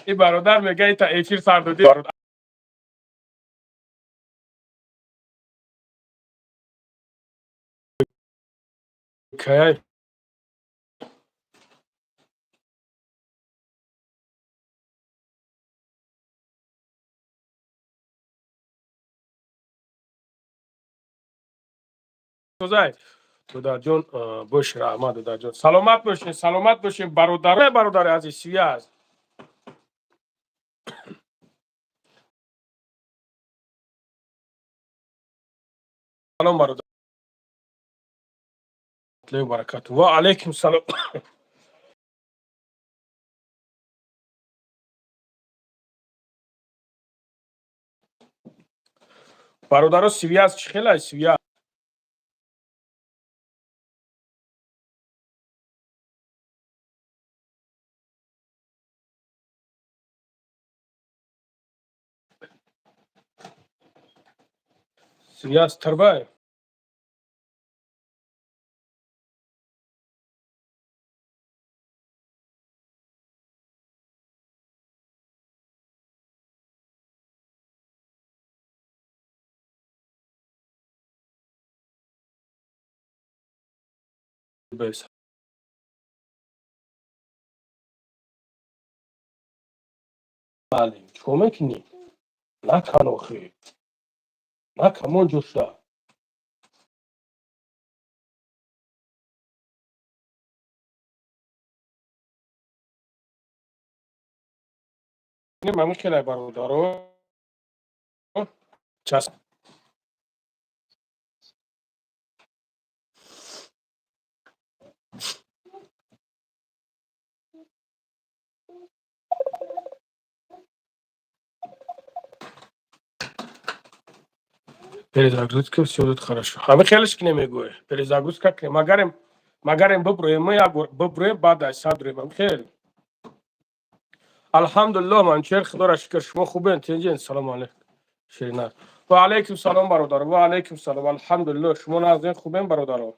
И бародар мега, ита эфир сар додӣ. Кай созай, додарҷон, бош, раҳмат, додарҷон, саломат бошед, саломат бошед, бародар, бародари азиз, связь. Салом, бародар, баракату. Ва алайкум салом. Бародаро, связь чӣ хелай, связь? Связь тарбай. Бес. Чикор мекунӣ? Накан охи. Накамон ҷӯшда. Мами хелай, бародаро. Час. Перезагрузка, все будет хорошо. Ҳами хелеш ки намегӯе. Перезагрузка кунем. Магарем, магарем биброем, мо як бор биброем, баъд аз садроем. Ам хел. Алҳамдулиллоҳ, Манчер, худоро шукр, шумо хубен, тинҷен, салому алайкум. Ширинар. Ва алайкум салом, бародар. Ва алайкум салом. Алҳамдулиллоҳ, шумо нағзен, хубен, бародаро.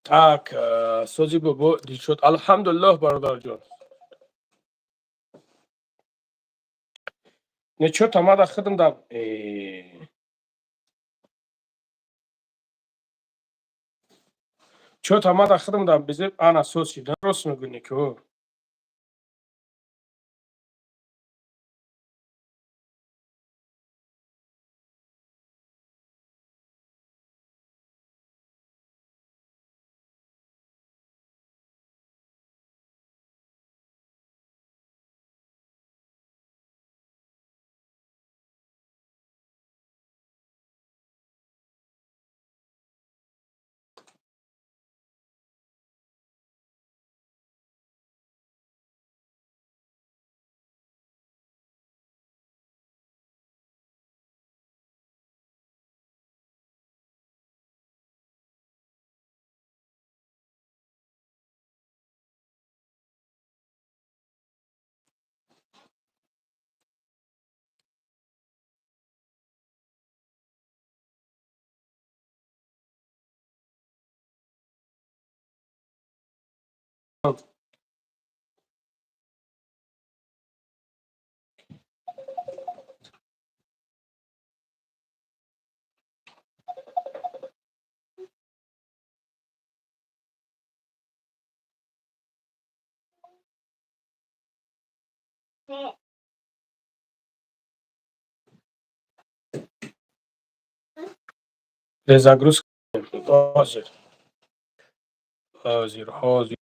Так, сози бобо дишод. Алҳамдулиллоҳ, бародарҷон. Нечо тамада хидм да чо тамада хидм да бизе ана соси рост мегӯни ки. Перезагрузка. Ҳозир. Ҳозир, ҳозир.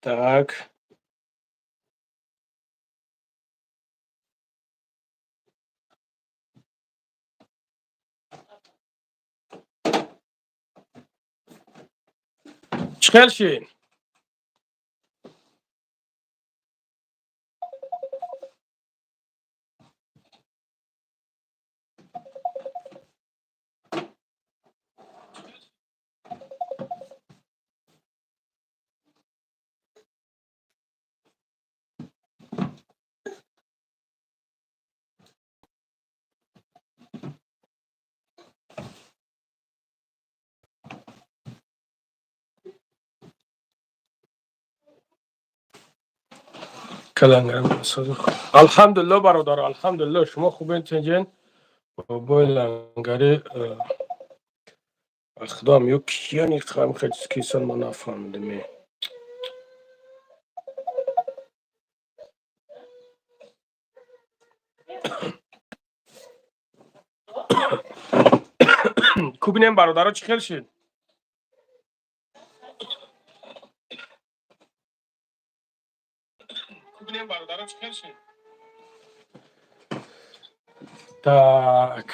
Так. Чӣ хел шид? Алҳамдулилло, бародар, алҳамдулилло. Шумо хубен, тинҷен? Бобои лангари, худоам, ё кияни хам хечскисан, ма нафаҳмидем. Кубинем, бародаро, чӣ хел шид? Кубинем, бародаро, чӣ хел шид? Так.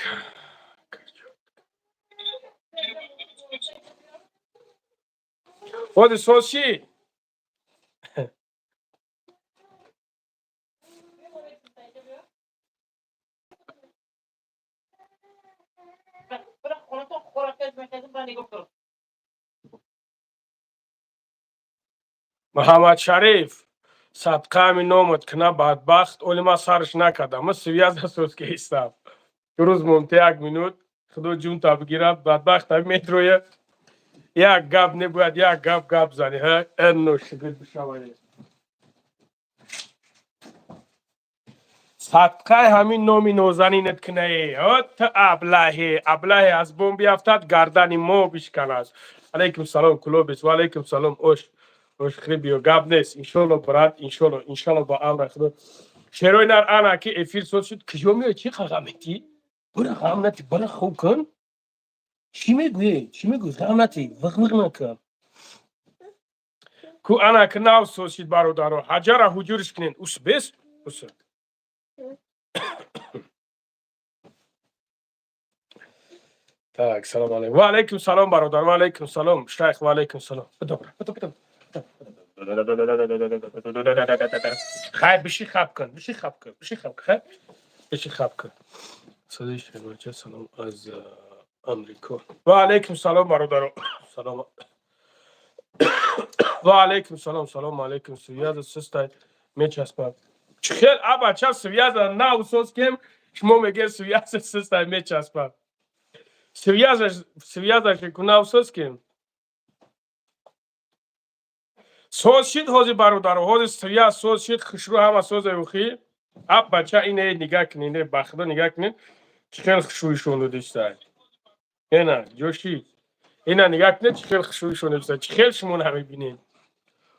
Ҳозир соз шид? Муҳаммад Шариф, садқаами номат кина, бадбахт, оли ман сарш накардам. Ма связь соз кестам. Рӯз монте як минут, худо ҷунта бигирад, бадбахт ами метроя. Як гап небояд, як гап гап зани, ҳа? Энно шигир бишавад. Садқаи ҳамин номи нозанинат кинае. Ту аблаҳе, аблаҳе аз бом биафтад, гардани мо бишканад. Алайкум салом, Кулобис, ва алайкум салом, ош. Ош хрибиё, гап нест. Иншолло, брат, иншолло, иншолло ба амри худо. Шерои нар ана ки эфир соз шуд, куҷо меоӣ? Чӣ ғам метӣ? Бура ғам натӣ, бура хуб кун. Чӣ мегӯӣ? Чӣ мегӯӣ? Ғам натӣ, виқ виқ накун. Ку ана ки нав соз шид, бародаро. Ҳаҷара ҳуҷурш кунен. Ус бес? Ус. Так, салом алейкум. Ва алейкум салом, бародар, ва алейкум салом. Шайх, ва алейкум салом. Добра, добра. Хай, биши хаб кун, биши хаб кун, биши хаб кун, хай. Биши хаб кун. Садои Шербача, салом аз Амрико. Ва алейкум салом, бародаро. Салом. Ва алейкум салом, салом алейкум. Связь систай мечаспад. Чӣ хел, абача, связь нав соз кем, шумо мегӯед связь систай мечаспад. Связь ку нав соз кем. Соз шид ҳозир, бародаро, ҳозир связь соз шид, хушрӯ ҳама соза ухи. Аб бача, ине нигаҳ кунед, ине ба худо нигаҳ кунед, чӣ хел хушрӯишон додистай. Ена, ҷоши. Ина нигаҳ кунед, чӣ хел хушрӯишон додистай. Чӣ хел шумо намебинед.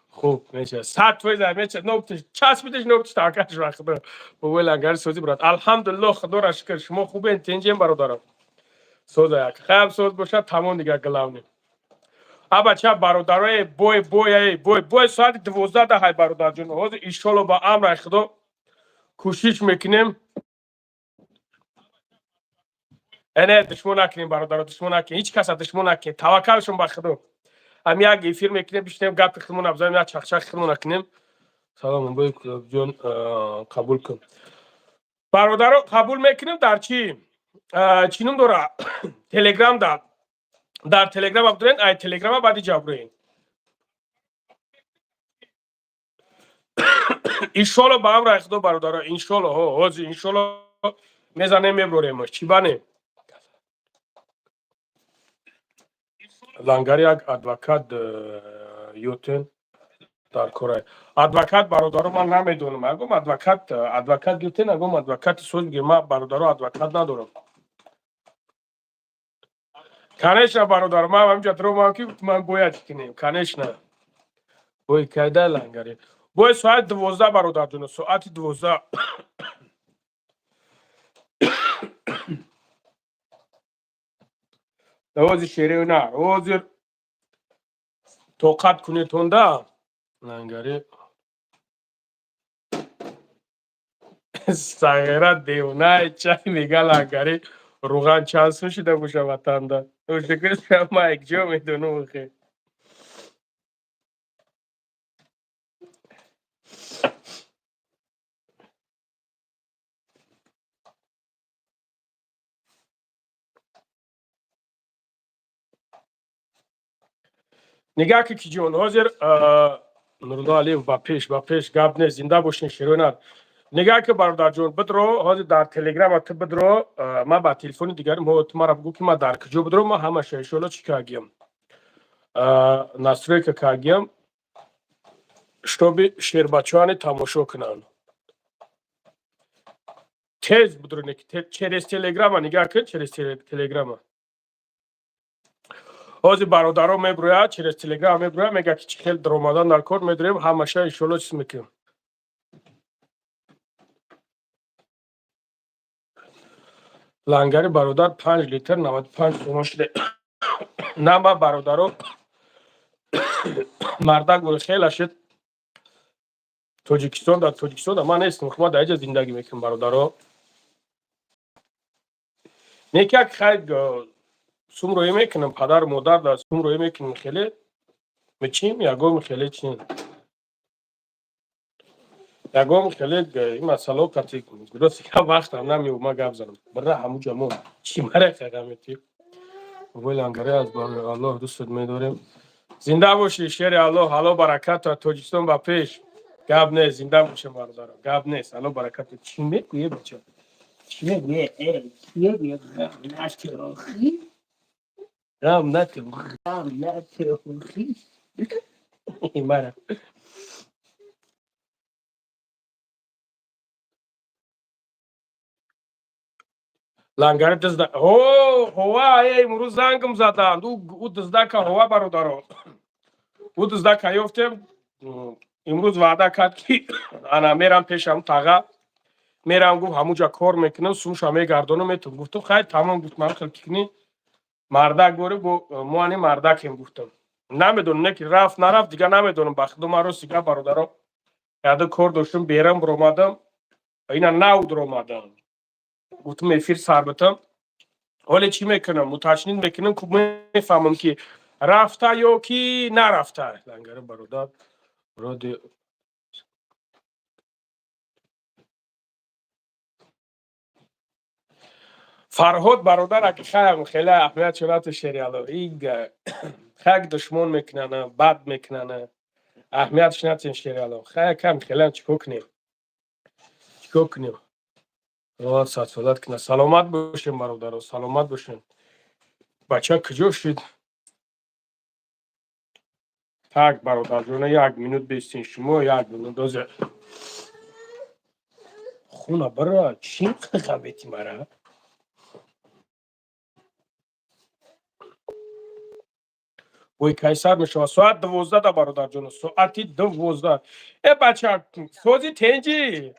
Хуб, меша. 100% меша. Нобтиш, часпидиш, нобтиш такаш ба худо. Бобои лангари сози, брат. Алҳамдулилло, худоро шукр. Шумо хубен, тинҷен, бародаро? Соза як. Хаям соз бошад, тамом дигар, главный. Абача, бародарои, бой бой бой бой соати 12 даҳай, бародарҷон. Ҳозир иншолло ба амри худо кӯшиш мекунем. Эне душмон накунем, бародаро, душмон накунем. Ҳеҷ каса душмон накунем. Таваккалшон ба худо. Ҳам як эфир мекунем, бишинем, гапи худмон бизанем, як чақчақи худмон накунем. Салом, бой ҷон, қабул кун. Бародаро, қабул мекунем дар чӣ? Чӣ ном дора? Телеграм да. Дар Телеграм абдурен, ай Телеграма баъди ҷаброин. Иншолло ба амри худо, бародаро, иншолло, ҳо, ҳозир иншолло мезанем, меброрем. Чӣ банем? Лангари як адвокат ётен. Дар кора адвокат, бародаро, ман намедонам. Агом адвокат гирифтен, агом адвокати соз бигир. Ман, бародаро, адвокат надорам. Конечно, бародар, ман ҳамҷа дромам, ки ман бояд кунем, конечно. Бой кайда, лангари? Бой соати 12, бародарҷоно, соати 12. Ҳозир, шерею на, ҳозир тоқат кунетонда, лангари. Сағира девнай чай мега. Лангари, руған чанд сум шида боша ватанда? Ма якҷо медонам охе. Нигаҳ ки, киҷон, ҳозир Нурулло Алиев ба пеш, ба пеш, гап нест. Зинда бошин, шеронар. Нигаҳ ки, бародарҷон, бидро ҳозир дар телеграма ту бидро. Ман ба телефони дигарим, ту мара бигӯ, ки ман дар куҷо бидро. Ман ҳамаша иншоалло чӣ кардагиям, настройка кардагиям, чтобы шербачоане тамошо кунанд. Тез бидро, через телеграма. Нигаҳ кун, через телеграма ҳозир бародаро меброяд, через телеграм меброяд, мега, ки чӣ хел даромадан дар кор. Медорем ҳамаша, иншоалло, чиз мекунем. Лангари, бародар, 5 литр 95 сомон шуда. На, ма, бародаро, мардак гули хела шуд. Тоҷикистон, дар Тоҷикистон ман нестам, ма дар иҷа зиндагӣ мекунам, бародаро. Некак хай сум роӣ мекунам, падару модар дар сум роӣ мекунем, хеле мечим, ягом хеле чин, ягом хеле ин масъалао кати рост вақтам намеёб, ма гап занам. Бира, ҳамуҷа мон чӣ мара қагамети. Бобои лангари, аз барои Аллоҳ дӯстат медорем. Зинда бошӣ, шери Аллоҳ. Алло бараката, Тоҷикистон ба пеш. Гап нест, зинда бошем, бародаро, гап нест. Алло бараката. Чӣ мегӯе, бача, чӣ мегӯе? Чӣ мегӯе? Гам нату, гам нату, мара. Лангари, дизда ҳо ҳова. Э, имрӯз зангм заданд, ӯ диздака ҳова, бародаро, ӯ диздака ёфтем. Имрӯз ваъда кард, ки ана мерам пешам таға, мерам, гуфт, ҳамуҷа кор мекунам, сумша мегардонам, метум. Гуфтум, хай, тамом. Гуфт, ман хел кикни мардак бори, мо ани мардакем. Гуфтам, намедонам, не ки рафт, нарафт, дигар намедонам. Ба худо, ман рости гап, бародаро, яда кор доштам, берам биромадам, ина нав дуромадам. Гуфтам, эфир сар битам. Ҳоле чӣ мекунам, уточнить мекунам, ку мефаҳмам, ки рафта ё ки нарафта. Лангари, бародар, роди Фарҳод, бародар, аки хаям хеле аҳамият шудату. Шериало хак душмон мекунана, бад мекунана, аҳамиятш натен, шериало. Хая кам хелеам чӣ кор кунем, чӣ кор кунем? Садсолат кунад. Саломат бошем, бародаро, саломат бошем. Бача куҷо шуд? Так, бародарҷона, як минут бестин шумо, як минут дозе. Хуна бара, чӣ ғавети мара? Бой кайсар мешавад? Соат 12 да, бародарҷоно, соати 12. Э, бача, сози, тенҷи?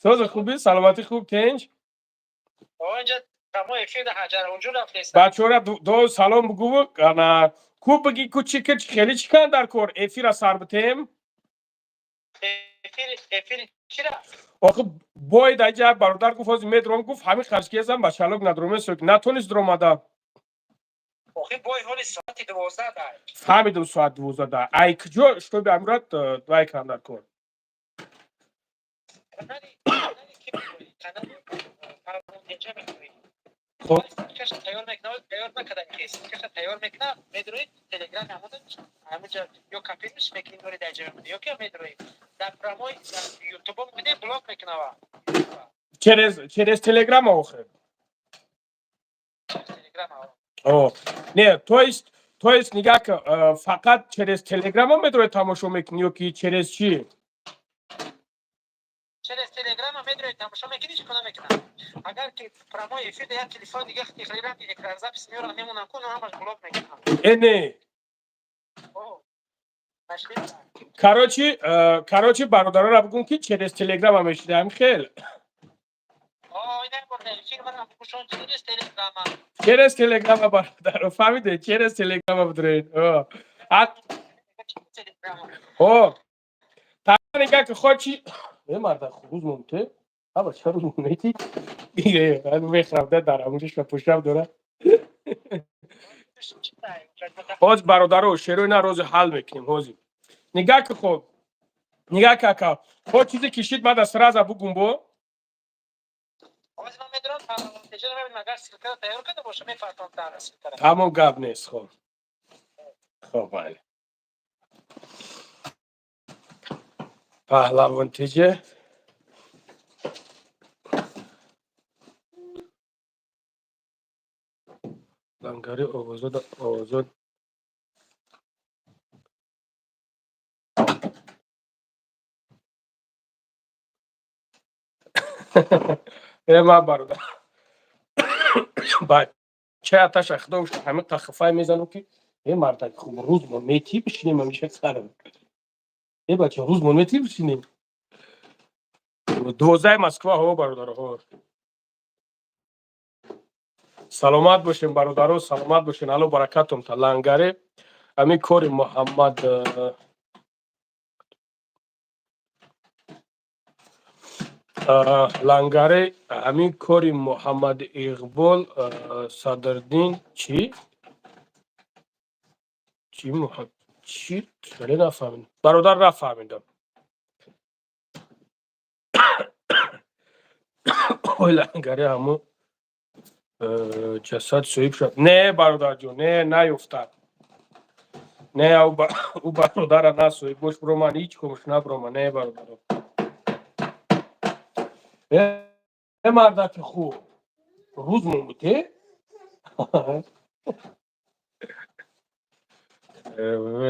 Сози, хуби, саломатӣ, хуб, тенҷ? Бачора до салом бугӯ. Ана ку биги, ку чи ки хеле чӣ кан дар кор, эфира сар битем. Охи бой даҷа, бародар, гуфт, ҳозир медром, гуфт, ҳамин харҷкезам ба шалок надромесо, натонист дромада. Фаҳмидум, соат 12 да. Ай куҷо, шутоби амурат вай кан дар кор? Хоб, тайёр мекунад, тайёр накарда, каша тайёр мекунад, медроид телеграм ҳамон ҳамонҷа ё копирмиш мекунӣ, нори дар ҷо ё ки медроид дар прямой дар ютуб мебинӣ, блок мекунава. Через телеграм охир? Телеграм. О, не, то есть То есть нигаҳ, фақат через телеграма медрои тамошо мекунӣ ё ки через чӣ? Через телеграма медрои тамошо мекунӣ, чӣ кона мекунам. Агар ки прямой эфир як телефон дига хеле экран запись меорам, мемонам ку, ҳамаш блок мекунам. Э, не. Короче, бародарора бигӯм, ки через телеграма мешидаам хел. Через телеграма, бародаро, фаҳмиде, через телеграма бидроед. О, нигаҳ ки хочи е марда хурӯз момте аба ча рӯз монети мехӯрам дар амуҷаш пушав дора. Ҳоз, бародаро, шерои на рози ҳал мекунем. Ҳозир нигаҳ ки, хоб, нигаҳ ки, ака, хо чизе кишид, мада сразу бугум бо. Ҳозир ман медонам, агар ссылка ро тайёр карда боша, мефартом дар ссылка ро. Тамом, гап нест. Хоб, майли. Паҳлавон тиҷе. Лангари овозод овозод. Э, ма бародар, бача аташа худо ҳамин қахфай мезанам, ки э мардак хуб, рӯз мо мети бишинем ҳамиша сарам. Э бача, рӯз мо мети бишинем 12 Москва. Ҳо, бародаро, ҳо, саломат бошем, бародаро, саломат бошен, алло баракатум та. Лангаре, ҳамин кори Муҳаммад Лангаре, ҳамин кори Муҳаммад Иқбол Садрдин чӣ чӣ чӣ хеле нафаҳмидам, бародар, нафаҳмидам. Ой, Лангаре, ҳамун ҷасад соҳиб шуд. Не, бародарҷон, не, наёфтад, не, ӯ бародара на соҳибош бироман, ҳеҷ комш набироман. Не, бародаро. Э, мардаки хуб, рӯз момуте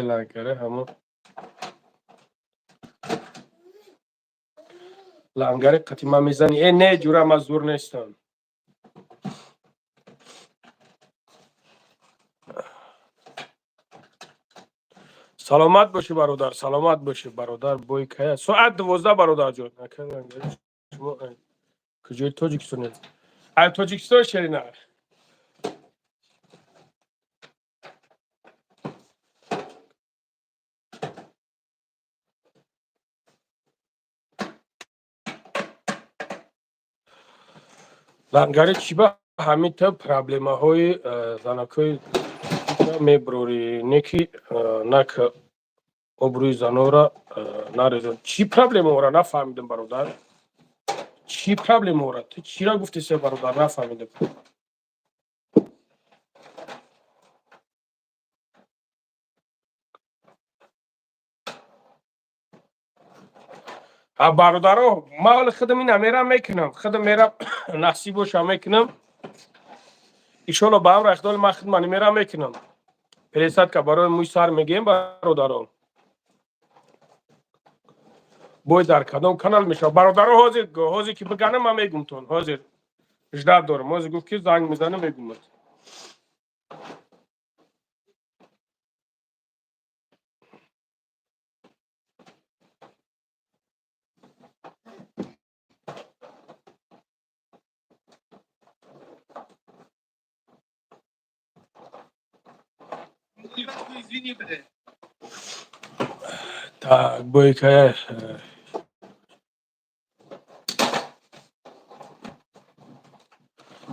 лангаре, ҳамун лангаре қатима мезанӣ. Э, не, ҷура, ман зур нестам. Саломат бошӣ, бародар, саломат бошӣ, бародар. Бой кая? Соат 12, бародарҷон. Шумо куҷои Тоҷикистон? Ай, Тоҷикистон, шерина. Лангари, чӣ ба ҳамита проблемаҳои занакҳои меброрӣ, не ки нак обрӯи занора нарезон? Чӣ проблемаора, нафаҳмидам, бародар, чӣ проблемаора, ту чиро гуфтисе, бародар, нафаҳмидам. Бародаро, ман ҳоли худам ина мерам мекунам, худам мерам, насиб боша, мекунам, иншолло, ба амр ахдоли ман худмани мерам мекунам. Пересадка барои мӯи сар мегӯем, бародаро. Бой дар кадом канал мешавад, бародаро? Ҳозир, ҳозир ки биганам, ман мегумтон. Ҳозир ждать дорам, ҳозир гуфт, ки занг мезанам, мегумад. Извини, бре. Так, бойкая.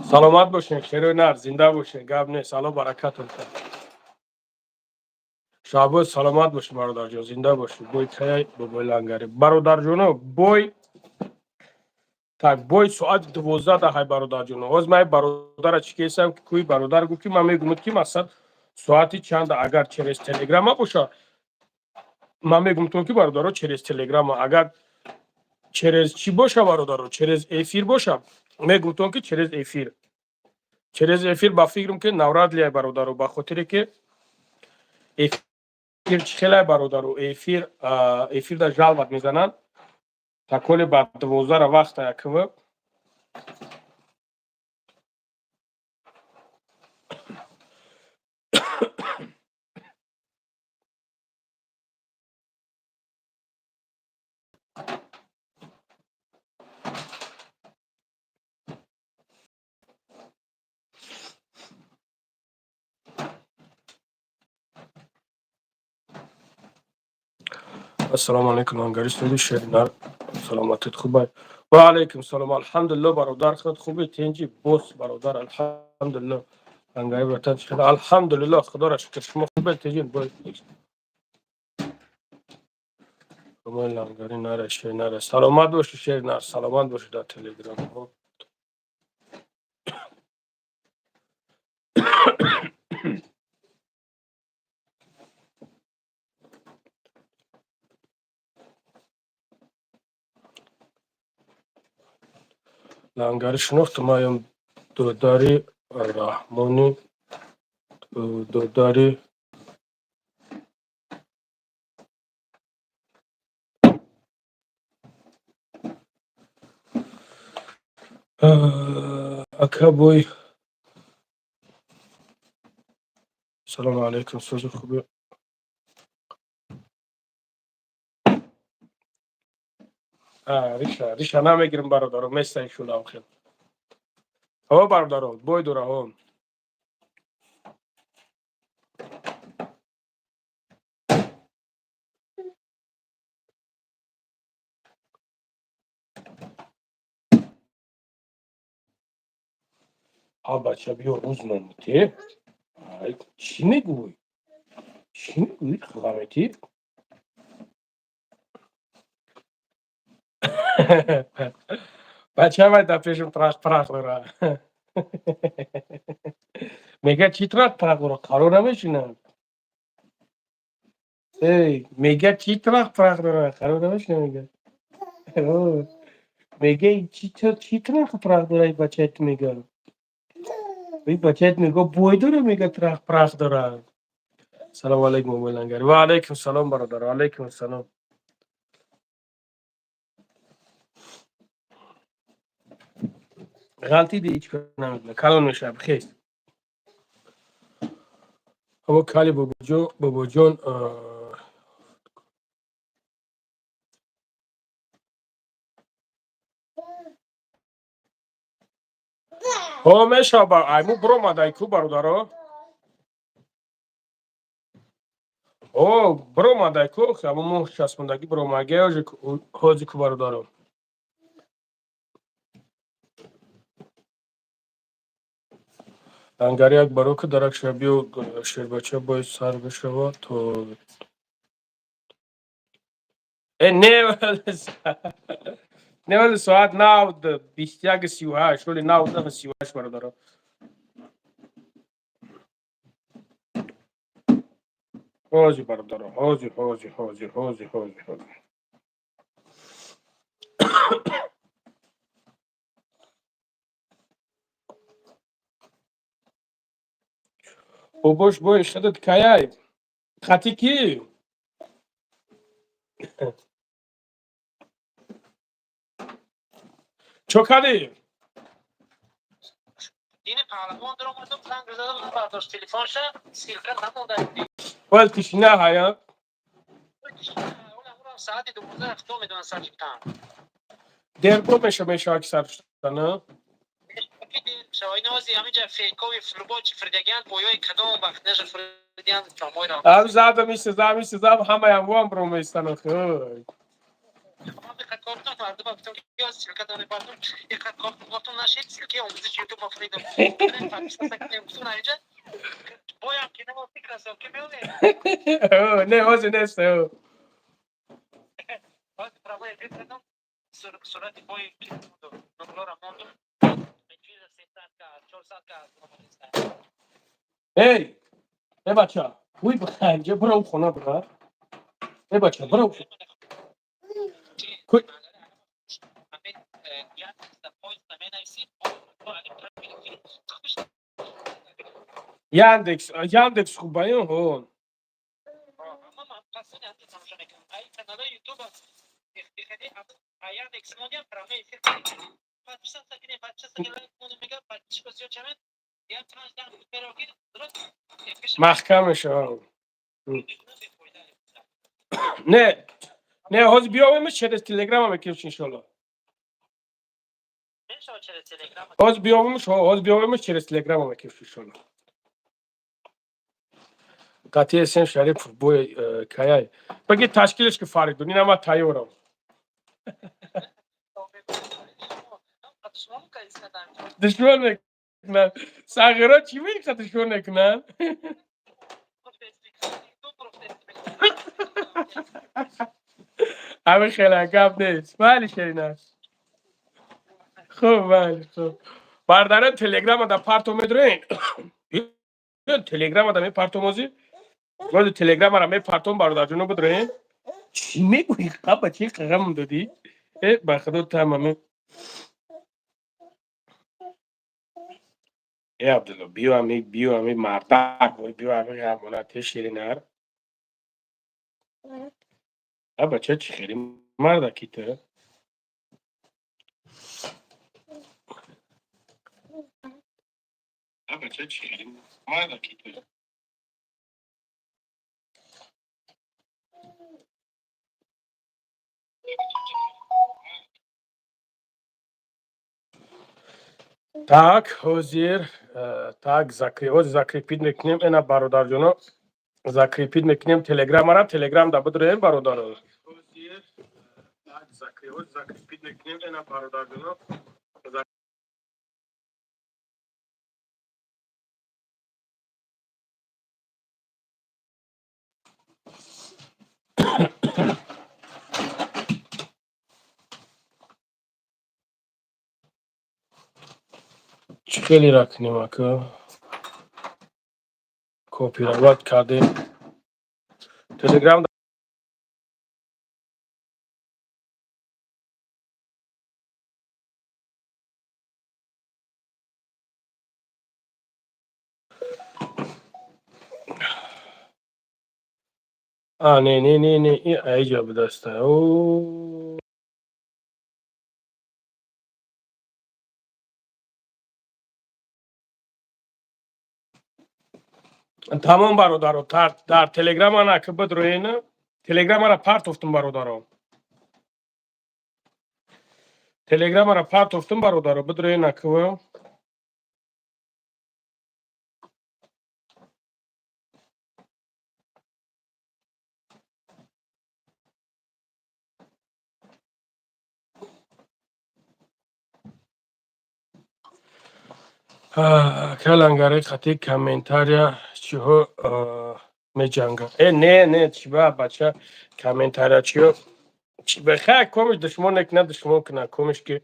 Саломат бошен, херои нар, зинда бошен, гап нест, алло баракатон. Шаҳбоз, саломат бошӣ, бародарҷон, зинда бошӣ. Бой кая, бобои Лангари? Бародарҷоно, бой, так, бой соати 12 даҳай, бародарҷоно. Ҳозир ман бародара чӣ кесам, ки кӯи бародар гуфт, ки ман мегумад, ки масалан соати чанда. Агар через телеграма боша, ман мегумтон, ки бародаро, через телеграма. Агар через чӣ боша, бародаро, через эфир боша, мегумтон, ки через эфир. Через эфир ба фикрам, ки навряд ли, бародаро, ба хотире ки Эфир чӣ хелай, бародару? Эфирда жалбат мезананд. Таколи ба 12-ра вақта якв. Ассалому алайкум, Ангари суди шеринар, саломатит хубай? Ва алайкум салом, алҳамдулилло, бародар, худ хуби, тинҷи бос, бародар, алҳамдулилло. Ангари братан, чӣ хел? Алҳамдулилло, худоро шукр, шумо хубе, тинҷи бой? Ангари нара, шеринара, саломат боши, шеринар, саломат боши. Дар Телеграм лангари шинохтум, аём додари Раҳмони, додари ака бой. Салому алайкум, сӯзи хуби? Риша намегирим, бародаро, местай шудам хел. Ҳо, бародаро, бой дора, ҳо. А бача, биё, рӯз номите. Чӣ мегӯй? Чӣ мегӯй, ғаметӣ? Бача вай дар пешам трах прах дора. Мега, чӣ трах прах дора? Қарор намешинам. Эй, мега, чӣ трах прах дора? Қарор намешинам, мега. Мега, чӣ трах прах дора и бачаят, мега? И бачаят, мега, бой дора, мега, трах прах дора. Салому алайкум, лангари. Ва алайкум салом, бародар. Алайкум салом. Ғалтиди, ҳеҷ кор намекунад, калон мешавад, хест. Ҳаво кали, бобоҷон. Ҳо, мешава, айму биромадай ку, бародаро? О, биромадай ку, ҳамо моҳ часпондагӣ биромаге ҳози ку, бародаро. Ангари як барока дарак шава, биё, шербача бояд сар бишава то не, не, вале соат 9:21:38, вале 9:38, бародаро. Ҳозир, бародаро, ҳозир, ҳозир, ҳозир, ҳозир, ҳозир, ҳозир. Бобош бой худат каяй? Хати ки? Чо кардӣ? Дини паҳлавон даромадам, занг задам, бардошт телефонша, ссылка намонда. Вал тишина ҳая. Саати 12 хто медонад сар шудан. Дербо мешава ки сар шудан, а? Шавайнози ҳаминҷа фейкови флубо чи фирдагиян, боёи кадом вақт наша фирдиян ҷомойро. Ам задам, истезам, истезам, ҳамаям вом броместан охи. Кортон мардума гуфтам, ки ссылка донем бардум, иқад кортон гуфтам, нашид ссылки омӯзиши ютуб ма фиридам. Гуфтам, ҳаминҷа боям ки намо фикрасам ки меонем. Не, ҳозир нест. Ҳозир прямой эфир кардам, сурати бои нурлора мондум. 300 ка, 400 ка. Эй, э бача, уй биханҷа, бирав хона, бира. Э бача, бирав. Ку- Яндекс, Яндекс хубаё, ҳо. Ман пасони ҳамин тамошо мекунам. Ай каналҳои ютуб бихеди, а Яндекс модиам прямой эфир подписаться кунед, подписаться кунед, лайк монед, мега подписчик зиёд шавед, як 5-10 минут ки дуруст эфирша Маҳкам мешавад. мекунам, бефоида. Не, не, ҳозир биёвемш, через телеграма мекунем, иншолло. Мешавад через телеграм. Ҳозир биёвемш, ҳозир биёвемш, через телеграма мекунем, иншолло. Қатъи Эсен Шарипов бой каяй? Баги ташкилеш ки, Фаридун, ина ма тайёрам. Шумо кайсадан. Душмон мекунанд сағиро, чӣ меқа душмон мекунанд? Ҳамин хела гап нест, майли, шерина. Хуб, майли, хуб, бардарон, телеграма да парто медроен, телеграма да мепартом ҳозир, ҳозир телеграмара мепартом, бародарҷоно, бидроен. Чӣ мегӯӣ, қаба, чӣ қағамам додӣ? Э, ба худо, тамаме. Э, Абдулло, биё, ами биё, ами мардак, вой, биё, ами амонати ширинар. А бача, чӣ хели мардаки ту? А бача, чӣ хели мардаки ту? Так, ҳозир так ҳозир закрепить мекунем, эна, бародарҷоно, закрепить мекунем телеграмара, телеграм да бидроем, бародаро. Ҳозир так ҳозир закрепить мекунем, эна, бародарҷоно. Чӣ хелера кунем, ака? Копировать кардем телеграм. А, не, не, не, не, и аиҷа будаста. О, тамом, бародаро, дар телеграма на ки бидроена, телеграмара партофтум, бародаро, телеграмара партофтум, бародаро, бидроена кв. Калангари хати комментария чиҳо меҷангад? Э, не, не, чӣ ба, бача, комментария чиҳо чӣ ба? Хай, комиш душмон мекунад, душмон кунад, комиш ки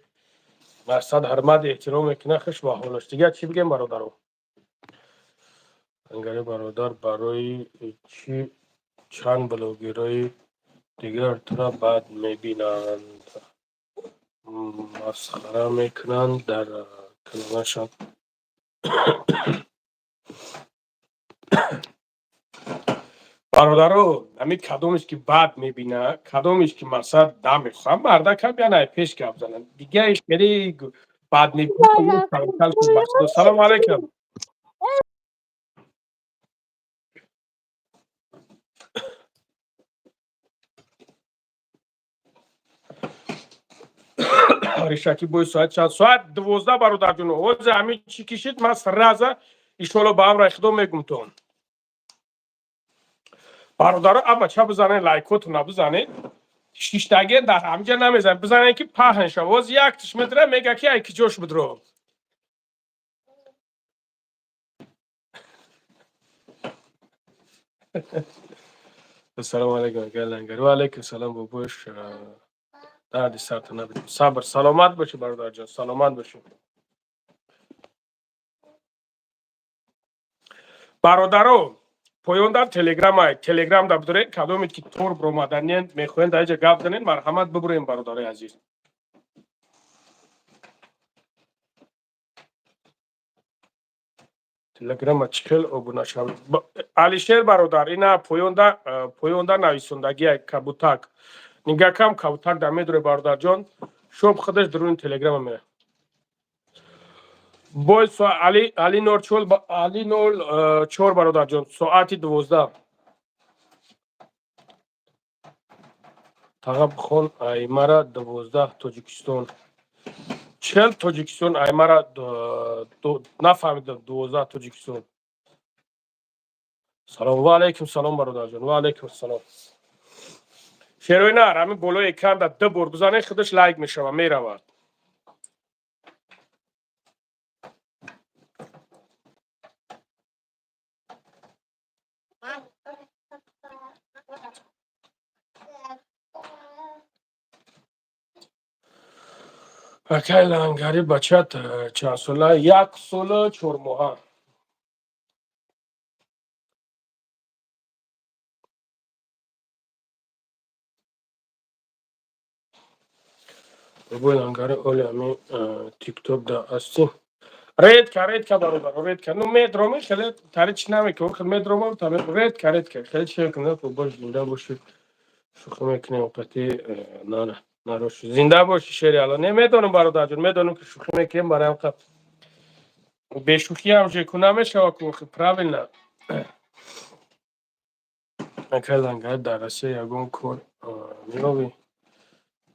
мақсад ҳурмат эҳтиром мекунад, хуш ба ҳолаш. Дигар чӣ бигем, бародаро? Ангари бародар, барои чӣ чанд блогерҳои дигар тура бад мебинанд, масхара мекунанд дар каналашон? Бародаро, ҳамин кадомеш ки бад мебина, кадомеш ки мақсад намехоҳам, мардакам янай пеш гап зананд, дигаиш хеле бад мебина. Салому алайкум. Ришаки бой соат чанд? Соат 12, бародарҷоно. Ҳозир ҳамин чӣ кишид, ман сразу, иншоалло, ба амраи худо мегумтон. Бародаро, аба ча бизанед, лайкотона бизанед, шиштаге дар ҳамҷа намезанед, бизанед ки паҳн шав. Ҳозир як тиш медра, мега ки ай киҷош бидро. Ассалому алайкум, галангар. Ва алайкум салом, бобош. Дарди сарта набидем. Сабр, саломат бошӣ, бародарҷон, саломат бошӣ. Бародаро, поён дар телеграма, телеграм да бидоред, кадомед ки тор биромаданен, мехоҳем дар иҷа гап занед, марҳамат, бибурем, бародарои азиз. Телеграма чӣ хел обуна шавем? Алишер бародар, ина поёнда нависондагия кабутак. Нигакам кабутак дар медуре, бародарҷон. Шоб худаш дуруни телеграма мера. Бой али али нол чор, али нол чор, бародарҷон, соати 12. Тағаб хон аймара 12 Тоҷикистон. Чел Тоҷикистон аймара нафаҳмидам, 12 Тоҷикистон. Салом, ва алайкум салом, бародарҷон, ва алайкум салом. Шерои нар, ҳамин болои экран да ду бор бизанед, худаш лайк мешава, меравад. Акай Лангари, бачат чанд сола? 1 сола 4 моҳа. Бобои Лангари, оли ами тикток да ҳастӣ? Редко, редко, бародар, редко. Ну, медроми, хеле тари чӣ намекунам, хеле медромам, редко, редко, хеле чӣ мекунам. Бош, зинда бошӣ, шӯхӣ мекунем қати нана нарош. Зинда бошӣ, шери Алло. Не, медонам, бародарҷон, медонам, ки шӯхӣ мекунем, барои ҳам бешӯхӣ ҳам жеку намешава ку, правильно. Акай Лангари, дар Россия ягон кор меёбӣ?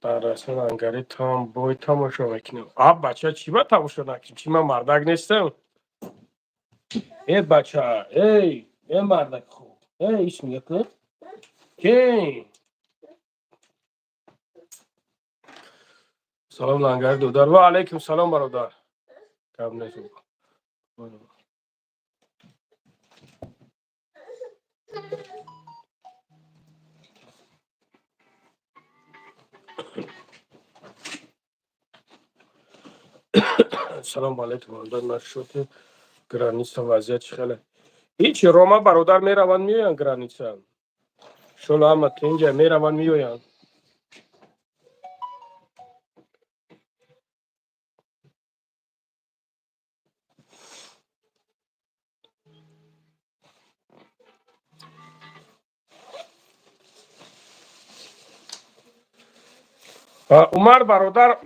Дар Россия Лангари там бой тамошо мекунем. А бача, чӣ ба тамошо накунем? Чӣ, ман мардак нестам? Э, бача, эй, э, мардак хуб, эй, иш мегӯяд ки. Салом, Лангари додар. Ва алайкум салом, бародар. Гап нест. Салом алайкум, бародар. Насчёти граница вазъият чӣ хеле? Ҳичи, Рома бародар, мераванд, меоянд граница. Иншолло, ҳама тинҷа, мераванд, меоянд. Умар бародар,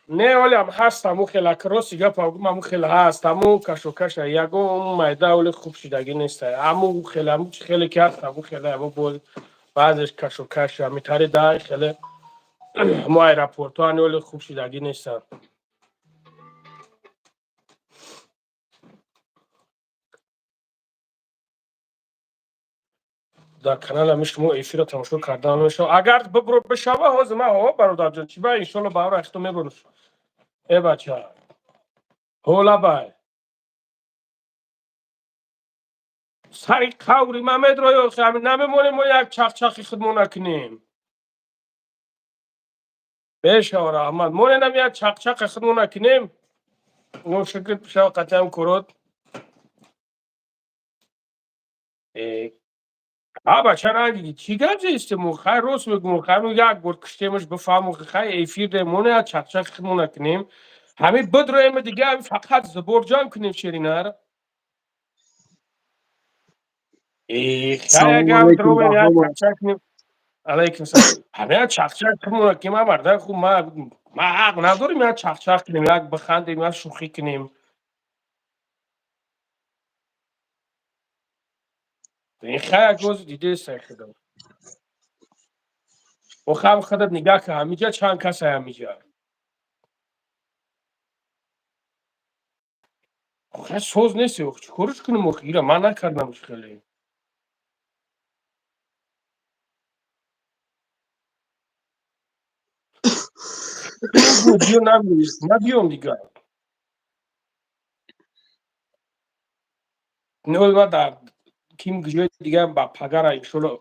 не, олиам ҳаст ҳаму хела, рости гапа гум, ҳаму хела ҳаст, ҳаму кашокаша, ягон майда оли хуб шидагӣ нест. Ҳаму хела, ҳаму чи хеле ки ҳаст, ҳаму хела, ҳаму боз баъзеш кашокаша, ҳамитари дай хеле ҳаму аэропортҳо ани оли хуб шидагӣ нестанд. Дар каналами шумо эфирро тамошо кардан мешавад? Агар бибро бишава, ҳозир ман ҳо, бародарҷон, чӣ ба, иншолло, ба ҳар мебурам. Э, бача, ҳолабай сари қаври ман медроё, намемонем, мо як чақчақи худмо накунем. Бешава, раҳмат, моненам як чақчақи худмо накунем. Но шукр бишава, қатъиам курот. А бача, ранги чӣ гап зестему? Хай, рост мегӯм, хай, як бор киштемаш, бифаҳму, хай, эфир демоне, як чақчақи худмо накунем. Ҳамин бидроем, дига фақат сбор ҷамъ кунем, шеринар. Салому алайкум ба ҳама. Алайкум салом. Ҳамин як чақчақ худмо накунем, а марда хуб, ма ҳақ надорем як чақчақ кунем, як бихандем, як шӯхӣ кунем? Хай, як рози дидеста худам. Охам худат нигаҳ кун, ҳамиҷа чанд кас ай ҳамиҷа. Хай, соз нест, чӣ кориш кунем охи? Ира ман накардамш хеле. Биё, набиём дигар. Ма дар ким ҷои дигар ба пагара, иншолло,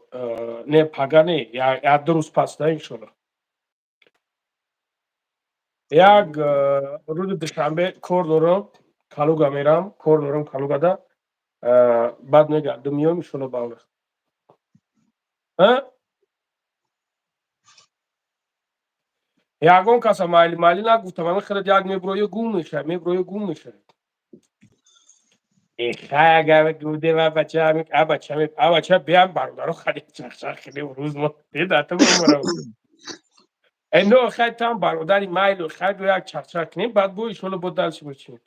не, пага не, як ду рӯз пас да, иншолло. Як рӯзи душанбе кор дорам, Калуга мерам, кор дорам Калугада, баъд мегардам, меоям, иншолло, ба он. А? Ягон каса майли майли нагуфтам, ҳамин хеле як меброё, гум мешавад, меброё, гум мешавад. Хай, агар гуфте ва бача, а бача, а бача, биям, бародаро, хади чахчах кунем рӯз мо дата бумарам. Э, но хай, там бародари, майлу, хай, бо як чахчах кунем, баъд бо ишоло бо дальше бо чӣ.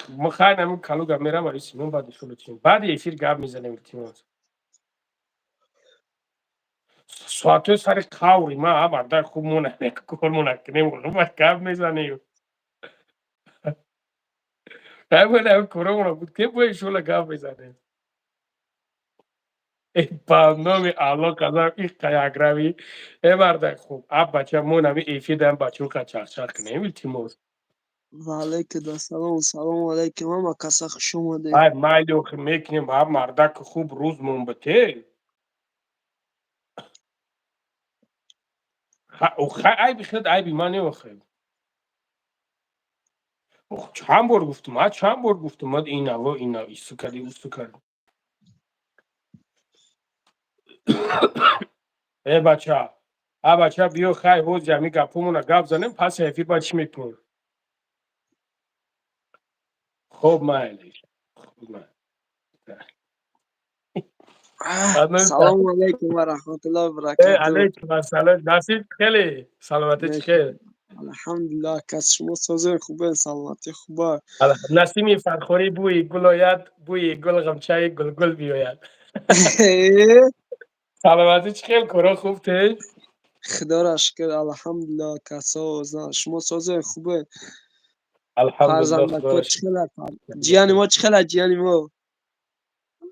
Мо хай намин Калуга мерам, али Симон, баъд ишоло чӣ, баъди эфир гап мезанем, илтимос. Соатҳои сари қаври ма, а бардар, хуб, мо кор мо накунем, баъд гап мезанем. Ҳамон коромона буд ки бо ишола гап мезанем. Ба номи Алло қасам, иққа якравӣ. Э, мардак, хуб, а бача, мо нами эфир даем, бачаҳо қа чахчах кунем, илтимос. Ва алайкум ассалом, салому алайкум, ҳама каса хуш омадед. Ай, майли, охир мекунем, ҳа, мардак, хуб, рӯз мон бите. Айби худ, айби ман не, охир. Чанд бор гуфтум, а чанд бор гуфтум, инаво ина ису кардӣ, усу кардӣ. Э, бача, а бача, биё, хай, ҳози ҳами гапҳомона гап занем, паси эфир ба чӣ мекунем? Хуб, майли. Хуб, майли. Салому алайкум ва раҳматуллоҳи ва баракатуҳ. Алайкум ассалом. Насиб, хеле саломатӣ, чӣ хел? Алҳамдулиллаҳ, кас шумо созен, хубен, саломатӣ хуба. Насими Фархорӣ, бӯи гул ояд, бӯи гул, ғамчаи гулгул биёяд. Саломатӣ, чӣ хел, коро хуб теш? Худоро шукр, алҳамдулиллаҳ, касо шумо созен, хубе? Алҳамдулиллаҳ. Фарзандако чӣ хела? Ҷияни мо чӣ хела, ҷияни мо?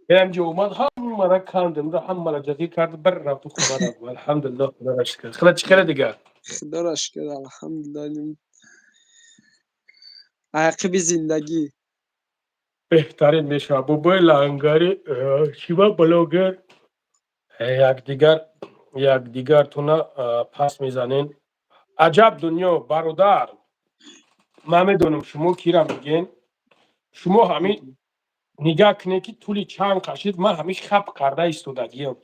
Ҳамҷо омад, ҳамара кандем, ҳамара ҷазир кард, бір рафту хона рафт. Алҳамдулиллаҳ, худоро шукр. Хела, чӣ хела дигар? Худоро шукр, алҳамдулиллаҳ. Ақиби зиндагӣ. Беҳтарин мешавад. Бобои лангари шива блогер, якдигар якдигартона пас мезанен. Аҷаб дунё, бародар. Ман медонам, шумо кира мегӯен. Шумо ҳамин нигаҳ кунед, ки тӯли чанд қашид ман ҳамин хап карда истодагиям.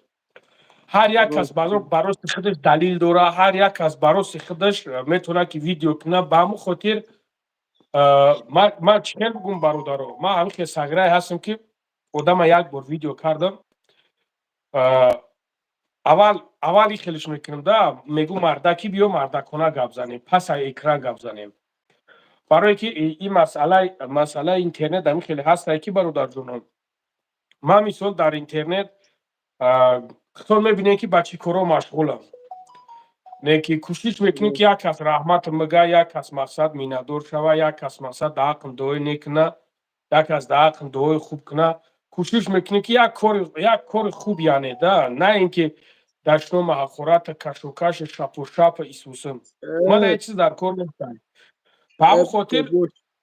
Ҳар як кас барости худаш далил дора, ҳар як кас барости худаш метавонад, ки видео кунад. Ба ҳамон хотир ман чӣ хел бигӯм, бародаро, ман ҳамин хел саграе ҳастам, ки одама як бор видео кардам, аввал аввал хелиш мекунам да, мегӯ: «Мардаки, биё, мардакона гап занем, пас ай экран гап занем». Барое ки ин масъалаи интернет ҳамин хеле ҳастае, ки, бародарҷонон, ман мисол дар интернет худтон мебинем, ки ба чӣ коро машғулам. Не ки кӯшиш мекунем, ки як кас раҳмат мига, як кас мақсад миннатдор шава, як кас мақсад дар ҳаққам дуои нек куна, як кас дар ҳаққам дуои хуб куна. Кӯшиш мекунем, ки як кори хуб, яъне да, на ин ки дашнома, ҳақората, кашокаши, шапошапа исусм. Ман ҳеҷ чиз дар кор нестам. Ба ҳамон хотир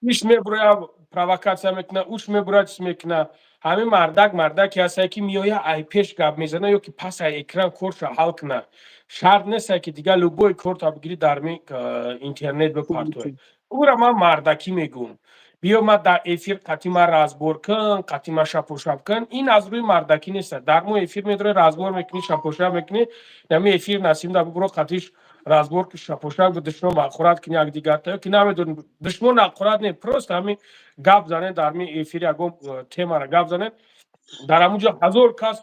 иш мебуроя, провокатсия мекуна, уш мебуроя, чиз мекуна. Ҳамин мардак мардаке ҳастае, ки меоя, ай пеш гап мезана ё ки пас ай экран корша ҳал куна. Шарт нестае, ки дигар любой корта бигирӣ, дар интернет бипартоӣ. Ӯра ман мардакӣ мегӯм. Биё, ма дар эфир қатъи ма разбор кун, қатъи ма шапошап кун, ин аз рӯи мардакӣ нест. Дар мо эфир медорӣ, разбор мекунӣ, шапошап мекунӣ. Нами эфир Насим да бибуро, қатъиш разбор ки, шапошап, душмон ҳақорат кунӣ якдигарта ё ки намедонӣ, душмон ҳақорат не, просто ҳамин гап занед дар ми эфир, ягон темара гап занед, дар ҳамун ҷо ҳазор кас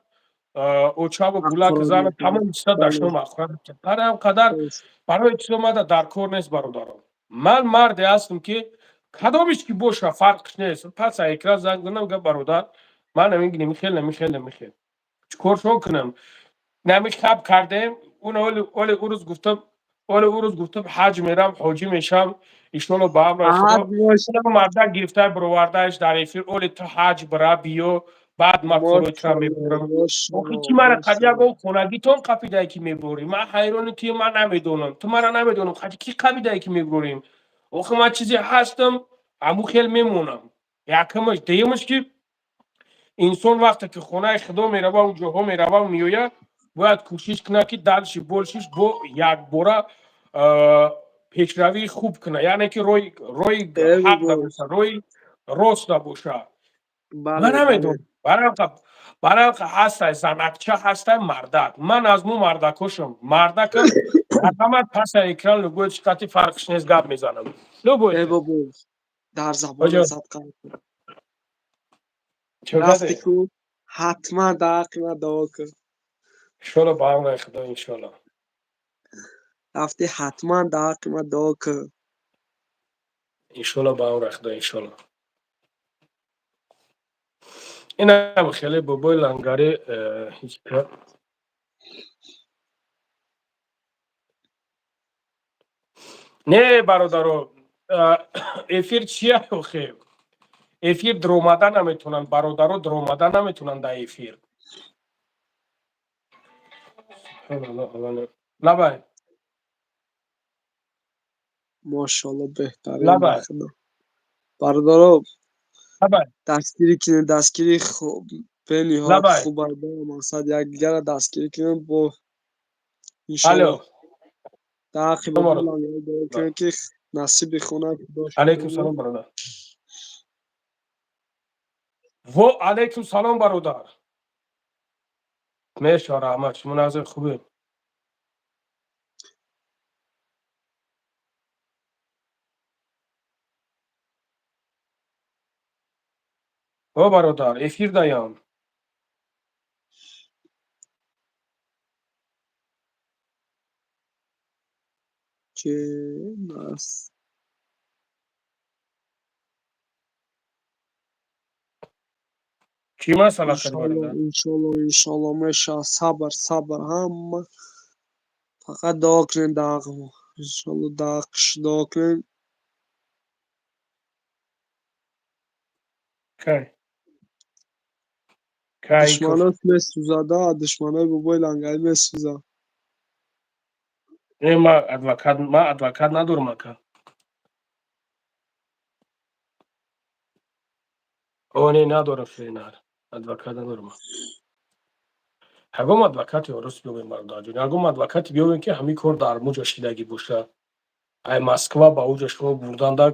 очаву гулак зана, тамоми чиза дашном ҳақорат. Барои ҳам қадар барои чизо мада дар кор нест, бародарон. Ман марде ҳастам, ки кадомиш ки боша, фарқш нест, пас экран занг занам, га: «Бародар, ман намихел, намихел, намихел, чӣ коршон кунам?» Нами хаб кардем. Он оли ӯ рӯз гуфтам, оли ӯ рӯз гуфтам, ҳаҷ мерам, ҳоҷӣ мешам, ишоло ба амр Худо. Мардак гирифта бировардааш дар эфир: «Оли ту ҳаҷ бира, биё, баъд ма коротра мебурам». Охи, ки мара қад ягон хонагитон қапидае, ки мебурӣ? Ман ҳайрони туи, ман намедонам, ту мара намедонам, қади ки қапидае, ки мебурем? Охи, ман чизе ҳастам, ҳамун хел мемонам. Якумаш. Дуюмаш, ки инсон вақте ки хонаи худо мерава, он ҷоҳо мерава, меояд, бояд кӯшиш кунад, ки дальше больше бо якбора пешравии хуб кунад, яъне ки роҳи ҳақ набоша, роҳи рост набоша. Ман намедонам, баралқа ҳастай занакча, ҳастай мардак. Ман аз мо мардакошам, мардакам ҳама паса экран любой чӣ қати, фарқш нест, гап мезанам любой. Дар забон садқа. Рафти ку ҳатман дар ҳаққи ман дуо кун. Иншоалло, ба амри Худо, иншоалло. Рафти ҳатман дар ҳаққи ман дуо кун. Иншоалло, ба амри Худо, иншоалло. Инам хеле бобои лангари ҳеҷ. Не, бародаро, эфир чия охе? Эфир даромада наметавонанд, бародаро, даромада наметавонанд дар эфир. Лабай. Мошалло, беҳтарин. Бародаро, дастгирӣ кунед, дастгирӣ бениҳоят хуб, мақсад якдигарро дастгирӣ кунем бо иншоалло дар ҳаққи кунем, ки насиби хона. Алайкум салом, бародар. Во алайкум салом, бародар. Меша, раҳмат, шумо назар хубед? О, бародар, эфир даям. Че нас. Чӣ масъала шуд, бародар? Иншоалло, иншоалло меша. Сабр, сабр, ҳама фақат дуо кунед дар ҳаққи мо. Иншоалло, дар ҳаққиш дуо кунед. Кай кай? Душманот месӯзада, душманои бобои лангари месӯзад. Не, ма адвокат, ма адвокат надорам, ака. О, не, надорам, фенар, адвокат надорам. Ягон адвокати орус биёбем, бародарҷон, ягон адвокати биёбем, ки ҳамин кор дар муҷа шидагӣ боша. Ай Москва ба уҷа шумо бурданда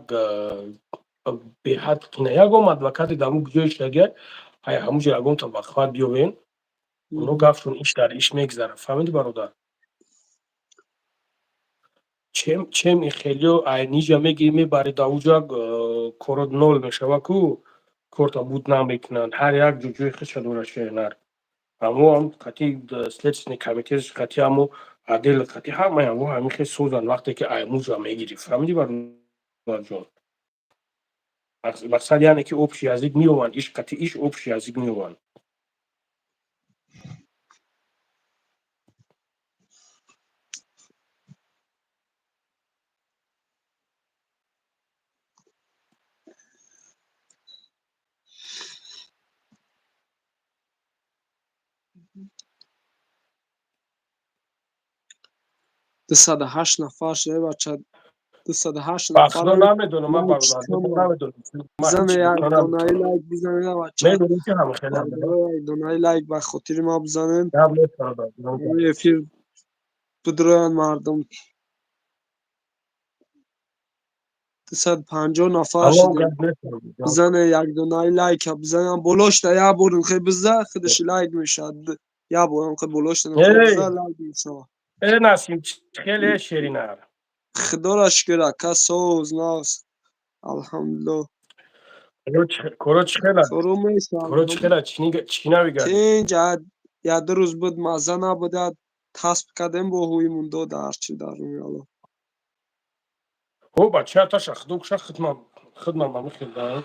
беҳад қина. Ягон адвокати дар му ҷои шидагӣ, ай ҳамуҷа ягонта вақфат биёбем, оно гафшон иш дар иш мегзарад. Фаҳмиди, бародар? Чем и хелио ай ниҷа мегири, мебари да уҷа, корот нол мешава ку, корта буд намекунанд. Ҳар як ҷои худша дорад, шернар. Амо ам қати следственный комитет, қати амо отдел, қати ҳамаи амо ҳамин хел созанд, вақте ки ай муҷа мегирӣ. Фаҳмиди, бародарҷон? Мақсад яъне ки общий язык меёванд, иш қати иш общий язык меёванд. 208 нафар шуда, бача, 208 нафар. Намедонам, ман, бародар, намедонам. Бизане як донаи лайк, бизане, бача. Медонам ки ҳама хеле. Як донаи лайк ба хотири ма бизанен, эфир бидроянд мардум. 250 нафар шудем. Бизане як донаи лайка, бизанам болошта, як борим хе биза, худаш лайк мешавад. Як борам хе болошта биза, лайк мешавад. Э, Насим, хеле шеринар. Худоро шукр, ака, соз нағз, алҳамдулилло. Коро чӣ хела? Коро чӣ хела? Чӣ навигари? Тинҷ, як ду рӯз буд, мазза набуда, тасб кардем, бо ҳуймон дода ҳарчи дар рӯи Алло. Ҳо, бача, таша худо куша, хидмам, хидмам ами хел да.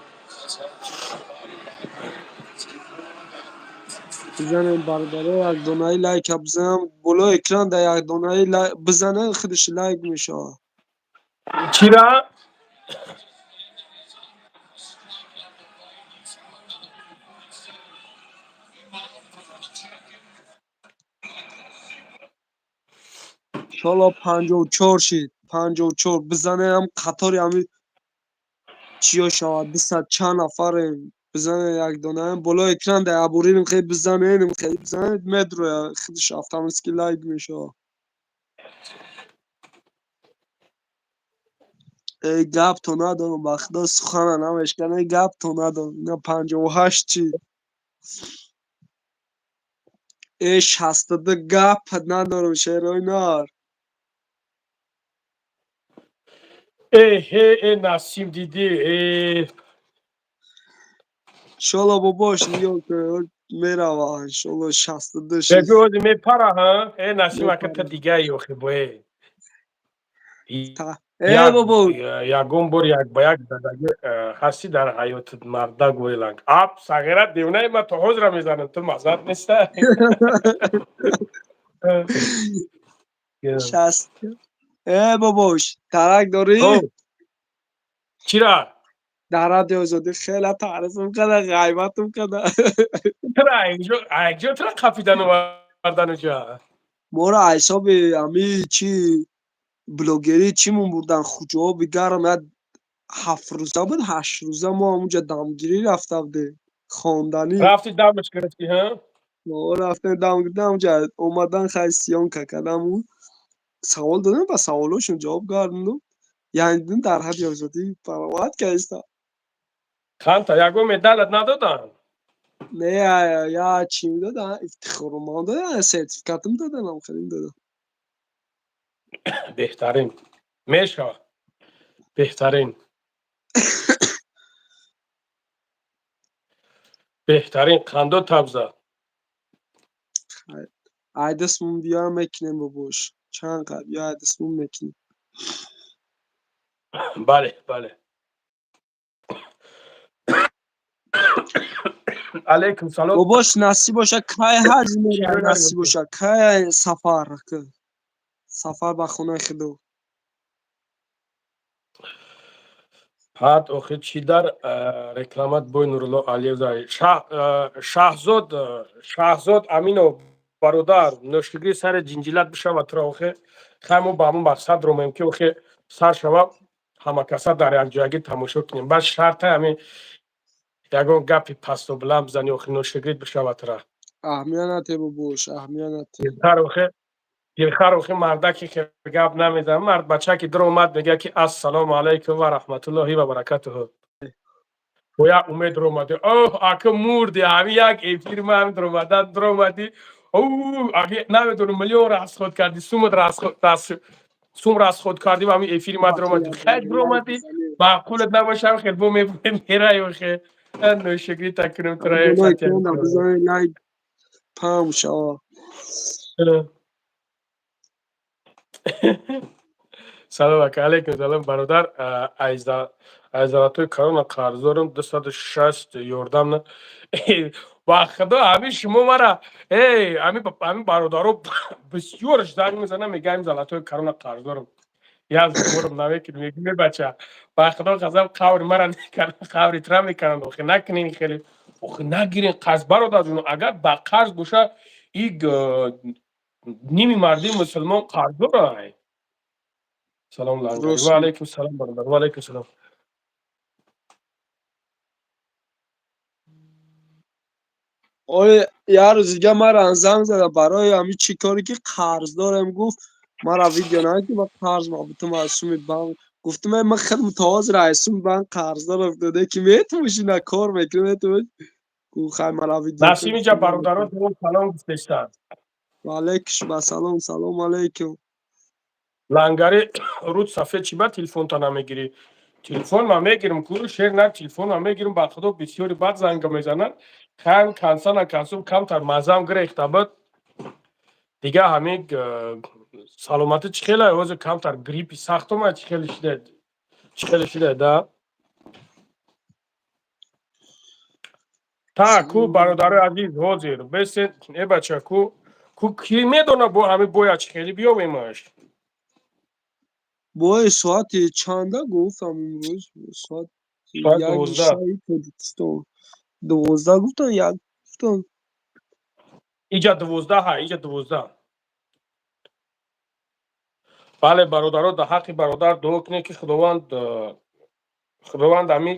Бизанем, бародаро, як донаи лайка бизанам болои экран да, як донаи бизанем, худаш лайк мешавад. Чира? Иншоалло, 54 шид, 54 бизанем, қатори ҳами чиё шавад. Дусад чанд нафарем, бизанем як донаем болои экран да, ябуринем хеле бизанем, хеле бизанем, медроя худаш автоматически лайк мешавад. Эй, гап то надорам, ба худо, сухана намешкан. Эй, гап то надорам. Ина 58 чи, э, 62, гап надорам, шерои нар. Э, э, насиб дидӣ, э. Иншолло, бобош, нигоҳ кун, мерава, иншолло, 62 шид. Бегӯ, ҳози мепара, ҳа? Э, Насим ака, та дигаи охи бо, э. Э, бобо. Ягон бор як ба як задагӣ ҳастӣ дар ҳаётат, мардак войланг? Ап, сағира, девонаи, ма то ҳозира мезанам, ту маззат неста. 60. Э, бобош, дарак дорӣ? Чира? Дар Радиои Озодӣ хеле таърифм када, ғайбатм када. Тра инҷо тра қапидан овардан уҷа? Моро ҳисоби ами чи блогерӣ чимон бурдан, хуҷоби гарм, як 7 рӯза буд, 8 рӯза мо ҳамунҷа дамгирӣ рафта будем, хонданӣ. Рафти, дамаш гирифтӣ, ҳа? Рафтем, дам гирифтем ҳамунҷа, омадан, хай, съёмка кардаму савол додем, ба саволошон ҷавоб гардондум. Яъне дар Ҳадди Озодӣ баромад кардиста. Ханта, ягон медалат надоданд? Не, я чӣ медодан, ифтихорнома додан, сертификатм доданам, хеле додам. Беҳтарин мешавад, беҳтарин, беҳтарин, қандо табза. Айдасмон биё, мекунем, бобош, чанд қад биё, айдасмон мекунем. Бале, алейкум салом. Бобош, насиб боша, кай ҳаҷ мера? Насиб боша, кай сафар, сафар ба хонаи худо? Ҳад охир чӣ дар рекламат бой Нурулло Алиев? Шаҳзод, Шаҳзод Аминов, бародар, ношукрӣ сари ҷинҷилат бишавад туро. Охир хай, мо ба ҳамон мақсад ромем, ки охир сар шава, ҳамакаса дар якҷоягӣ тамошо кунем. Баъд шарта ҳамин ягон гапи пасту баланд бизанӣ, охир ношукрит бишавад тура. Аҳамият нате, бобош, аҳамият нате. Охир дилхар, охир мардаки хел гап намезанад. Мард бачаки дуромад, мегӯяд, ки ассалому алайкум ва раҳматуллоҳи ва баракатуҳу. Бо як умед дуромадӣ, оҳ, ака, мурди, ҳамин як эфир ма ҳамин дуромадан дуромадӣ, намедонам, миллион расход кардӣ, сумат сум расход кардӣ ва ҳамин эфири ма дуромадӣ. Хай, дуромадӣ, маъқулат набошам, хел бо мерай, охе ношукрӣ такунем тура. Лайк пам шава. Салом, ака. Алейкум салом, бародар. Аз давлатҳои корона қарздорам, 260 ёрдам на. Ба худо, ҳамин шумо мара, эй, ҳамин бародаро бисёр занг мезанам, мегаем, золотой корона қарздорам, як борам намекунем. Мегӯ, бача, ба худо қасам, қаври мара қаври тра мекунанд. Охи накунин хеле, охи нагирин қарз, бародарҷон. Агар ба қарз боша, и ними марди мусулмон қарздорай. Салом, лангари. Ва алайкум салом, бародар, ва алайкум салом. Ои, як рӯз дига мара занг зада, барои ҳамин чӣ коре ки қарз дорем, гуфт, мара видео на ки ма қарз мабутум аз суми банк. Гуфтум, ман хел мутавозир аз суми банк қарз дорам, доде ки метумоши на кор мекунӣ, метумош. Гуфт, хай, мара видео. Насим, инҷа бародаро салом гуфтестанд. Ва алейкум ба салом, салом алейкум. Лангари, руд сафед, чӣ ба телефонта намегирӣ? Телефон ман мегирам ку, шер на, телефон ман мегирам. Ба худо, бисёри бад занга мезананд. Хайм, канса на кансум, камтар маззам гирехта буд. Дига ҳамин саломатӣ чӣ хела? Ҳозир камтар гриппи сахт омад, чӣ хеле шида, чӣ хеле шида да. Та ку, бародарои азиз, ҳозир бесен, э, бача, ку ки медона, бо ҳамин боя чӣ хеле биёвемаш? Бой соати чанда гуфтам имрӯз? Соат тоҷикистон 12 гуфтам, 1 гуфтам. Иҷа 12, ҳа, иҷа 12. Бале, бародаро, дар ҳаққи бародар дуо кунед, ки Худованд ҳамин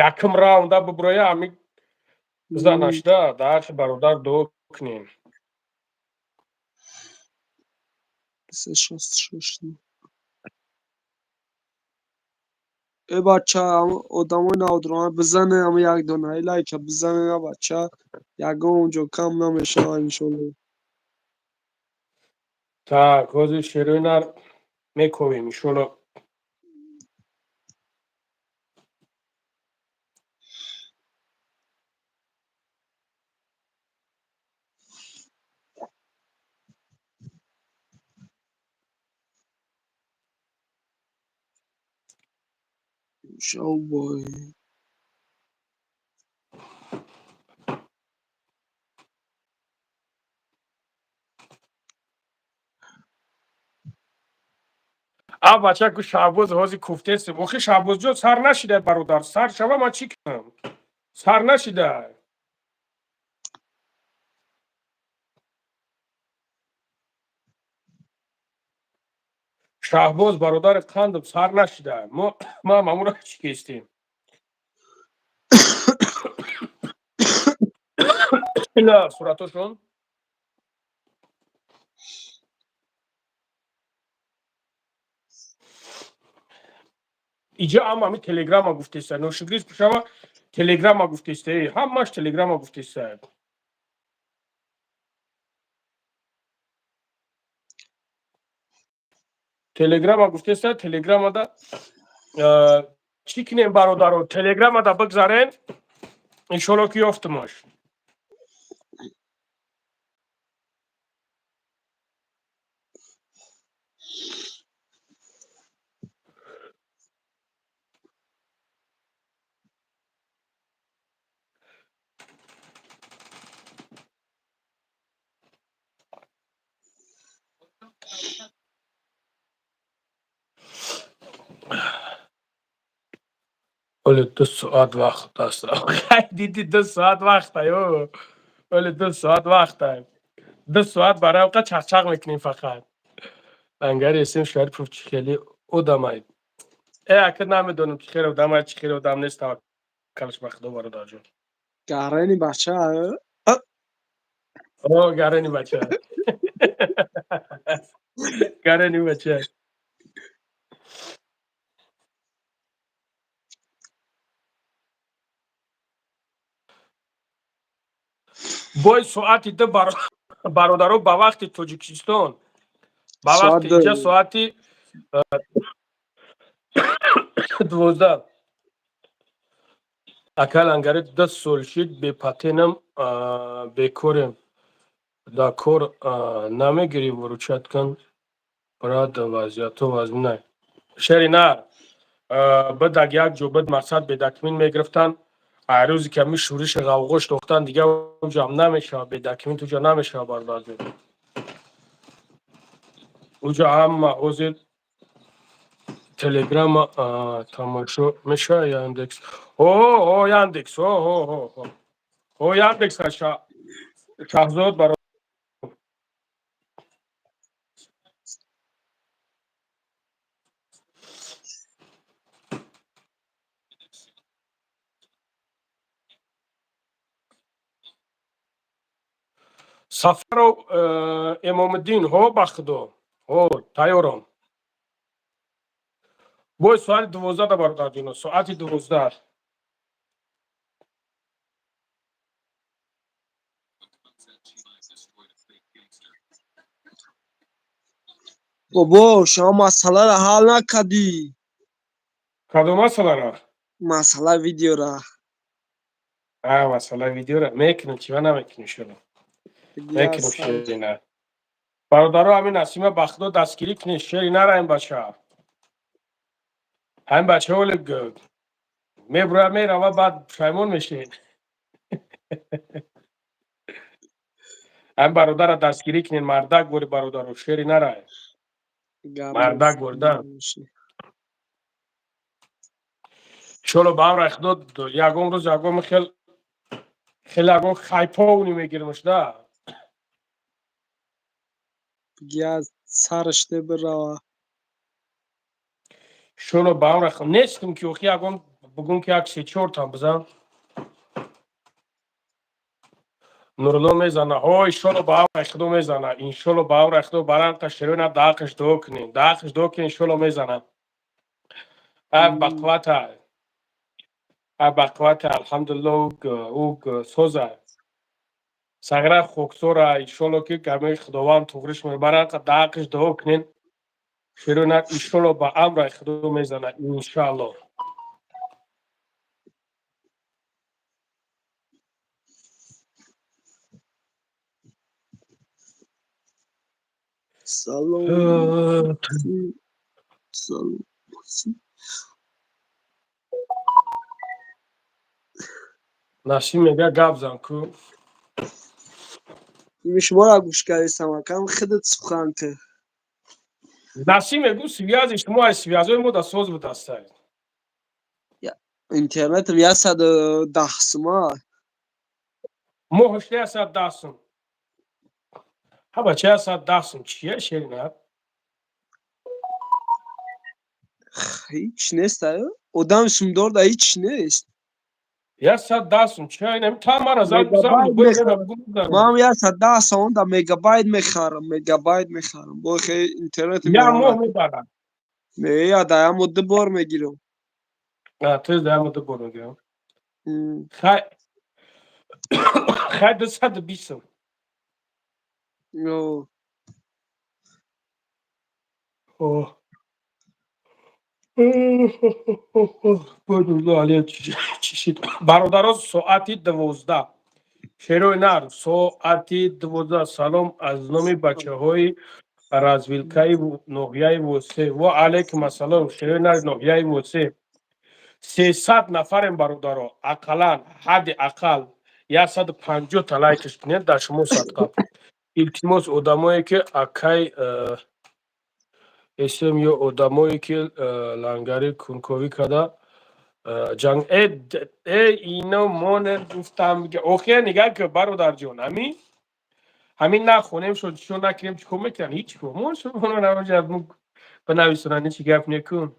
якум раунда бубуроя, ҳамин занашда. Дар ҳаққи бародар дуо кунем. 66. Э, бача, одамои навдурона бизане, ама як донаи лайка бизане, на, бача, ягон ҷо кам намешава, иншолло. Так, ҳозир шерои нар мековем, иншолло. Шоубой. А бача ку Шаҳбоз ҳози куфтесем. Охи, Шаҳбозҷон, сар нашида, бародар. Сар шава, ман чӣ кунам? Сар нашида. Шаҳбоз, бародари қандам, сар нашида. Мо ма мамура чӣ кестем? Ина суратошон. Иҷа ҳама ҳами телеграма гуфтеста. Ношукриз пушава, телеграма гуфтеста. Ҳамаш телеграма гуфтеста. Телеграма гуфтеста, телеграмада чӣ кунем, бародаро? Телеграмада бигзарен, иншолло ки ёфтумаш. Оле 2 соат вақт аст. Диди, 2 соат вақта, ё. Оле 2 соат вақта. 2 соат барои оқа чақчақ мекунем фақат. Ангари эсем Шарипов чӣ хеле одамай. Э, ака, намедонам чӣ хеле одамай, чӣ хеле одам нест, таваккалш ба Худо, бародарҷон. Гарани бача. О, гарани бача. Гарани бача. Бой соати 2, бародаро, ба вақти Тоҷикистон, ба вақти инҷа соати 12. Акал ангари 2 сол шид, бепатенам, бекорем, дар кор намегирӣ, выручать кун, брат, вазъиятҳо вазминай. Шери нар бидаг, як ҷо бид, мақсад бедокумент мегирифтанд. Рӯзе ки ҳамин шӯриши ғавғош дохтан, дига уҷам намешавад, бедокумент уҷа намешавад, бародарҷон. Уҷа ҳама ҳозир телеграма тамошо мешавад, Яндекс. О, о, Яндекс, о, о, о, о, Яндекс, Шаҳзод баро. Сафаров Эмомиддин, ҳо, ба Худо, ҳо, тайёрам. Бой соати 12, бародарҷоно, соати 12. Бобо, шумо масъаларо ҳал накардӣ. Кадом масъаларо? Масъалаи видеора. А, масъалаи видеора мекунем, чива намекунем, шумо мекунем, шерина. Бародаро, ҳамин Насима ба Худо дастгирӣ кунед, шери нара ин бача. Ҳамин бача оле мебура, мерава, баъд пушаймон мешед. Ҳамин бародара дастгирӣ кунед, мардак бори, бародаро, шери нара. Мардак борда. Иншолло ба амраи Худо ягон рӯз ягон хел хеле ягон хайповни мегиримш да. Бигӣ сараш бирава. Иншолло ба амраи Худо нестим ки охи ягон бугум ки як се чортам бизан. Нурулло мезана. Ҳо, иншолло ба амраи Худо мезана. Иншолло ба амраи Худо баранқа шероина даақш дуо кунем. Даақш дуо кунем, иншолло мезана. А бақуввата. А бақуввата, алҳамдулилло, уг соза. Сағира хоксора, иншолло ки гамаи Худованд туғриш мебаранқа даақш дуо кунем. Шероина иншолло ба амраи Худо мезана, иншаалло. Салом. Салом. Насим мега, гап зан ку. Шуморо гӯш кардистам, акам, худат сухан ки. Насим мегӯ, связи шумо аз связои мо да соз будастай. Интернетам 110 сума. Мо ҳошта 110 сум. Ҳа, бача, 110 сум чия, шерина? Ҳеч нест, одам сумдор да ҳеч нест. 110 сум чия? Инами та мара занг. Ман 110 сум да мегабайт мехарам, мегабайт мехарам, бо хе интернет. Я моҳ мебарад. Не, я да ямо ду бор мегирам. То да ямо ду бор мегирам. Хай, хай, 220 сум. О. О. Бародаро, соати 12, шерои нар, соати 12. Салом аз номи бачаҳои развилкаи ноҳияи Восе. Ва алайкум ассалом, шерои нар ноҳияи Восе. 300 нафарем, бародаро, ақаллан, ҳадди ақал 150 та лайкш кунед, дар шумо садқа. Илтимос, одамое ки акай эсм ё одамое ки лангари кунковӣ карда ҷанг э ино монем, гуфтам, охир нигаҳ ки, бародарҷон, ҳамин нахонем шуд, чико накунем, чико мекунам? Ҳеч ко бинависонанд, ҳеч гап некун.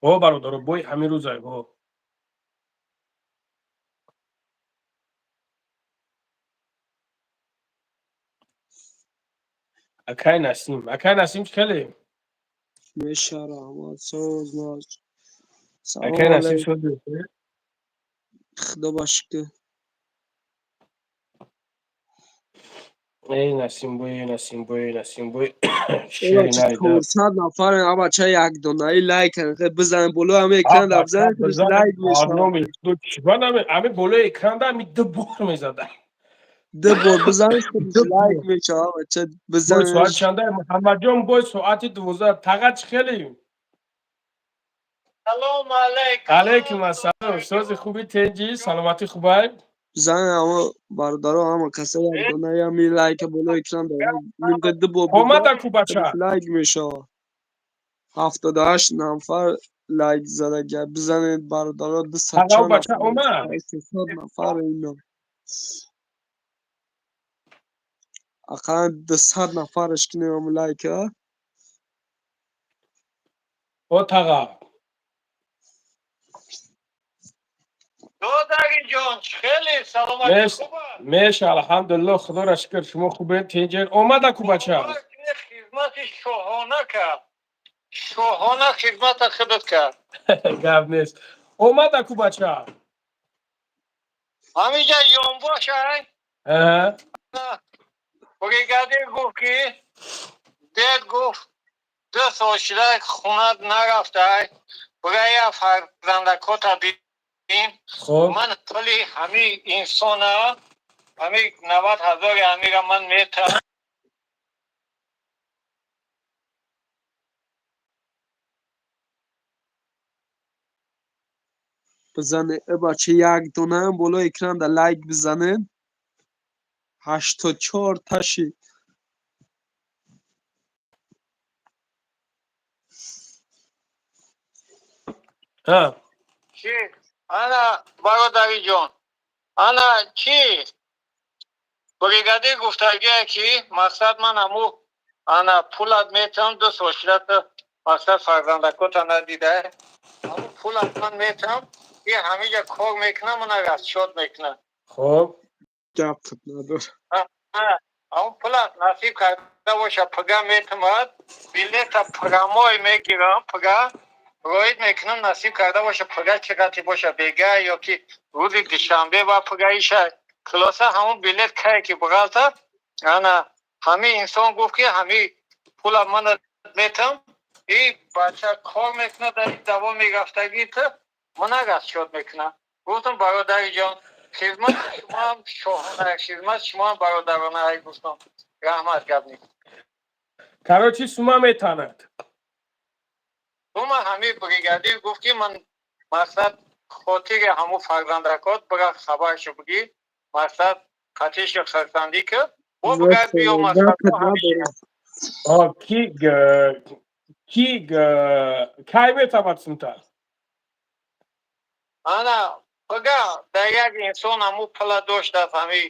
О, бародаро, бой ҳамин рӯзай о. Акай Насим, акай Насим, чӣ хеле? Меша, раҳмат, соз наз. Акай Насим, соз. Худо ба шукр. Эй, Насимбой, Насимбой, Насимбой. 400 нафар, абача, якдонаи лайк бизанем, боло ҳами экран да бизанем, лайк мешавад. Ами болои экран да ами ду бор мезада. Ду бор бизанем, лайк мешавад, абача, бизанем. Соат чанда, Муҳаммадҷон? Бой соати 12. Таға, чӣ хеле? Салому алайкум. Алайкум ассалом. Сози, хуби, тенҷи, саломатӣ хубай? Бизанем, ҳама бародаро, ҳама каса якдонаи ҳами лайка боло экран да нимга ду бор омада ку, бача. Лайк мешавад. 78 нафар лайк задага, бизанед, бародаро, дусад чанд бача омад. 300 нафар ино. Ақаллан 200 нафараш кунем лайка. О, таға. Додариҷон, хеле саломатӣ хуба? Меша, алҳамдулилло, худоро шукр. Шумо хубед, тинҷен? Омада ку, бача. Хизмати шоҳона кард, шоҳона хизмата худат кард. Гап нест. Омада ку, бача. Ҳамиҷа ёнбош ай. Бригадир гуфт, ки дед гуфт, 2 сол шуда хунат нарафтай, бирая фарзандакота бин. Ман пули ҳами инсона, ҳами 90 ҳазори ҳамира ман метам. Бизане, бача, як донаам боло экран да лайк бизанед. 84 таши. Чи, ана, бародариҷон, ана, чи бригадир гуфтагие, ки мақсад ман ҳаму ана пулат метам, 2 сол шудата, мақсад, фарзандакота надида, ҳаму пулат ман метам, и ҳамиҷа кор мекунам, мана расчёт мекунам. Хоб. Гап надор. Ҳамун пулат насиб карда боша, пага метамад, билета прямой мегирам, пага роид мекунам, насиб карда боша, пага чӣ қати боша, бега ё ки рӯзи душанбе ва пага иша. Хулоса, ҳамун билет кае ки буғалта, ана ҳамин инсон гуфт, ки ҳами пула мана метам, и бача кор мекунад, дар давоми рафтагита мана расчёт мекунам. Гуфтам, бародариҷон, хизмати шумоам шоҳона, хизмати шумоам бародарона, гуфтам, раҳмат, гап нест. Короче, сума метанад. Сума ҳами бригадир гуфт, ки ман мақсад Хотири ҳамун фарзандракот бира, хабаршо бигӣ, мақсад қатиши хурсандӣ ки бо бигӯяд, биё, мақсад. Ки кай метавад сумта? Ана пага дар як инсон ҳамун пула доштааст, ҳами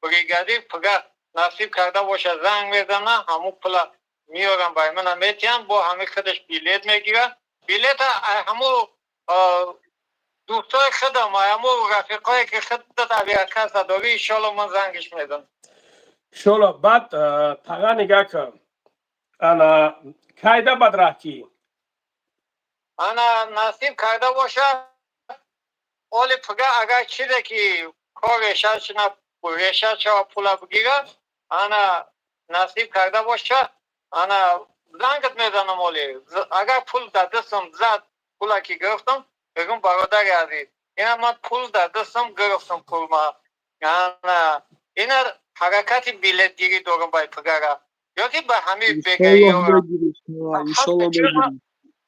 бригадир, пага насиб карда бошад, занг мезана, ҳамун пула меорам, ба мана метиҳам, бо ҳами худаш билет мегирад. Билета ҳамун дӯстои худам, ҳамун рафиқое ки худат авиакасса дорӣ, иншолло ман зангиш мезанам. Иншолло. Баъд таға нигаҳ кун, ана кайда бад раҳтӣ? Ана насиб карда бошад, оли пага агар чизе ки кор решад шина, решад шава, пула бигирад, ана насиб карда бошад, ана зангат мезанам. Оли агар пул дар дастам зад, пула ки гирифтам, бигум: «Бародари азиз, ина ман пул дар дастам гирифтам, пулма ана ина ҳаракати билетгирӣ дорам бай пагара ёки ба ҳамин бегаиёра».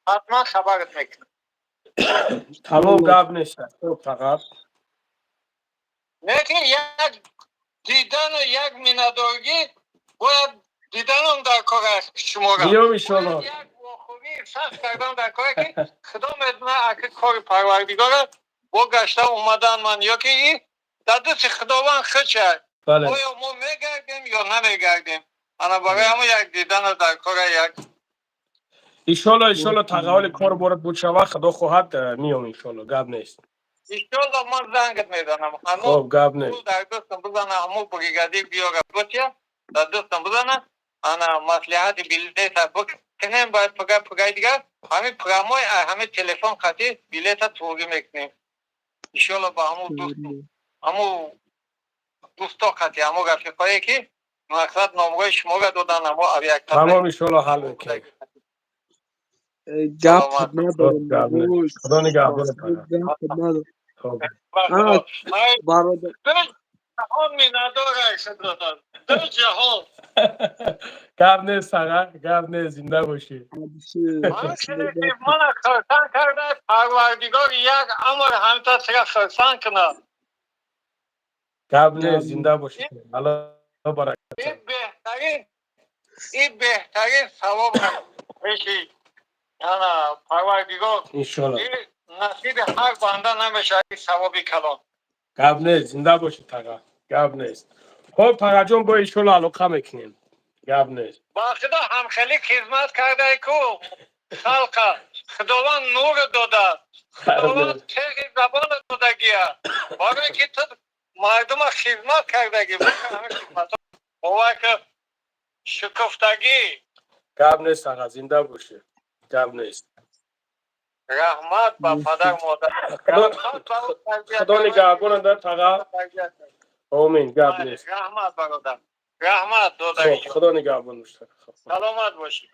Ҳатман хабарат мекунам. Тамом, гап нест, фақат. Лекин як дидану як миннатдоргӣ бояд диданам дар кор аст шуморо. Биём, иншолло. Як вохӯрӣ сахт кардан дар коре, ки худо медонад, аки кори парвардигора бо гашта омадан ман ёки и дар дасти худованд худша, оё мо мегардем ё намегардем. Ана барои ҳамон як дидана дар кора як. Иншолло, иншолло, тағаввули кор борад буд шава, худо хоҳад, миём, иншолло, гап нест. Иншолло, ман зангат мезанам. Хоб, гап нест. Дар дастам бизана, ҳамун бригадир биёра, ботия дар дастам бизана, ана маслиҳати билета бикунем. Бояд пага, пагаи дигар ҳамин прямой, ҳамин телефон қатӣ билета туғӣ мекунем, иншолло, ба ҳамун дӯст, ҳамун дӯсто қатӣ, ҳамун рафиқое ки мақсад номрои шуморо додан, ҳамо авиакасса. Тамом, иншолло, ҳал мекунем. Гап надорам. Худо нигаҳбонат. Гап надорам, бародар. Ҷаҳон миннатдор шудам, ду ҷаҳон. Гап нест, аға, гап нест, зинда бошӣ. Мана хурсанд карда парвардигор, як амр ҳамта сира хурсанд кунад. Гап нест, зинда бошӣ, алло баракат. Беҳтарин, ин беҳтарин савоб пеши ана парвардигор. Иншолло. Насиби ҳар банда намешавад ин савоби калон. Гап нест, зинда бошӣ, таға, гап нест. Хоб, тағаҷон, бо иншолло алоқа мекунем, гап нест. Ба худо, ҳамхелӣ хизмат кардаи ку халқа худованд нур дода, худованд теғи забона додагия, барое ки ту мардума хизмат кардагӣ, бовар ки шукуфтагӣ. Гап нест, аға, зинда бошӣ, гап нест. Раҳмат ба падар модар. Худо нигаҳбонад, таға, омин, гап нест. Раҳмат, бародар, раҳмат, додари. Худо нигаҳбон. Саломат бошӣ.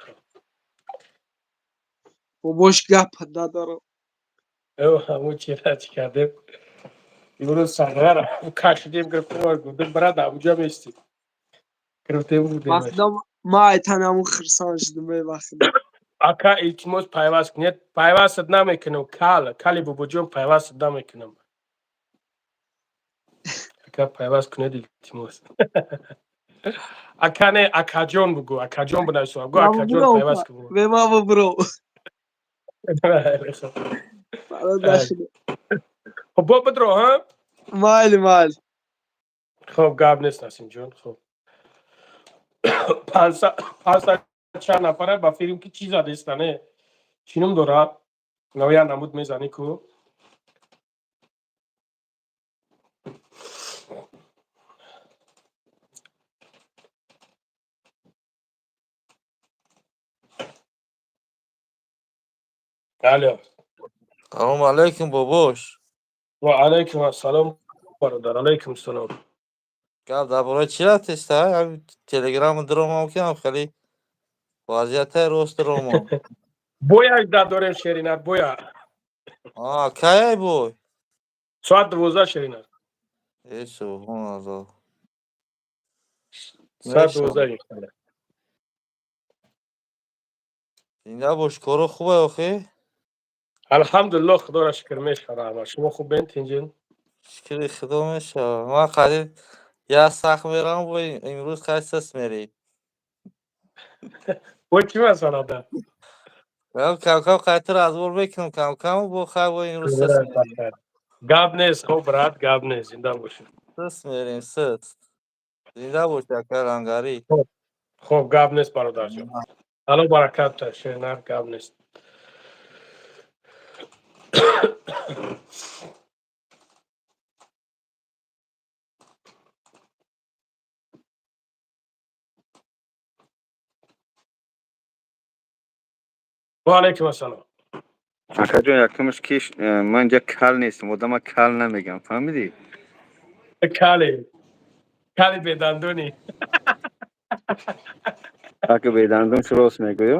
Бобош, гап надорам. Ҳамун чира чӣ кардем имрӯз, сағрара кашидем, гирифтем, гуфтем: «Брат, амуҷа мести», гирифтем, бурдем. Ма айтан ҳамун хирсан шудам, бахидам. Ака, илтимос, пайваст кунед. Пайвастат намекунам, кал кали бобоҷон, пайвастат намекунам, ака, пайваст кунед, илтимос. Ака не, акаҷон бугӯ, акаҷон бинависо, гӯ, акаҷон, пайваст кун. Бемамо, бро. Хоб, бо бидро, ҳа. Майли, майли. Хоб, гап нест, Насимҷон. Хоб, 500 чанд нафара ба филм ки чӣ задестане, чӣ ном дорад, навя намуд мезанӣ ку. Алло. Салому алайкум, бобош. Ва алайкум ассалом, бародар, алайкум салом. Гап дар бораи чӣ рафтеста? Телеграму дуромам кунам, хеле вазъиятай рост дуромам. Боя да дорем, шеринар, боя. А, кай бой? Соат 12, шеринар. Э, субҳоналлоҳ. Соат 12, иншалло. Зинда бош, коро хубе охи? Алҳамдулилло, худоро шукр, мешава, раҳмат. Шумо хубен, тинҷин? Шукри Худо, мешава. Ман қариб як сахт мерам, бо имрӯз хай сас мерӣ. Бо чӣ масъалада? Кам-кам қайтар разбор мекунам, кам-кам, бо хай, бо имрӯз сас мерем. Гап нест, хоб, брат, гап нест, зинда бошед. Сас мерем, сас. Зинда бош, ака Лангарӣ. Хоб, гап нест, бародарҷон. Алло баракат, шернар, гап нест. Ва алайкум ассалом. Акаҷон, якумаш ки ман инҷа кал нестам, одама кал намегам, фаҳмидӣ? Кали. Кали бедандони. Ака, бедандон шо рост мегӯё.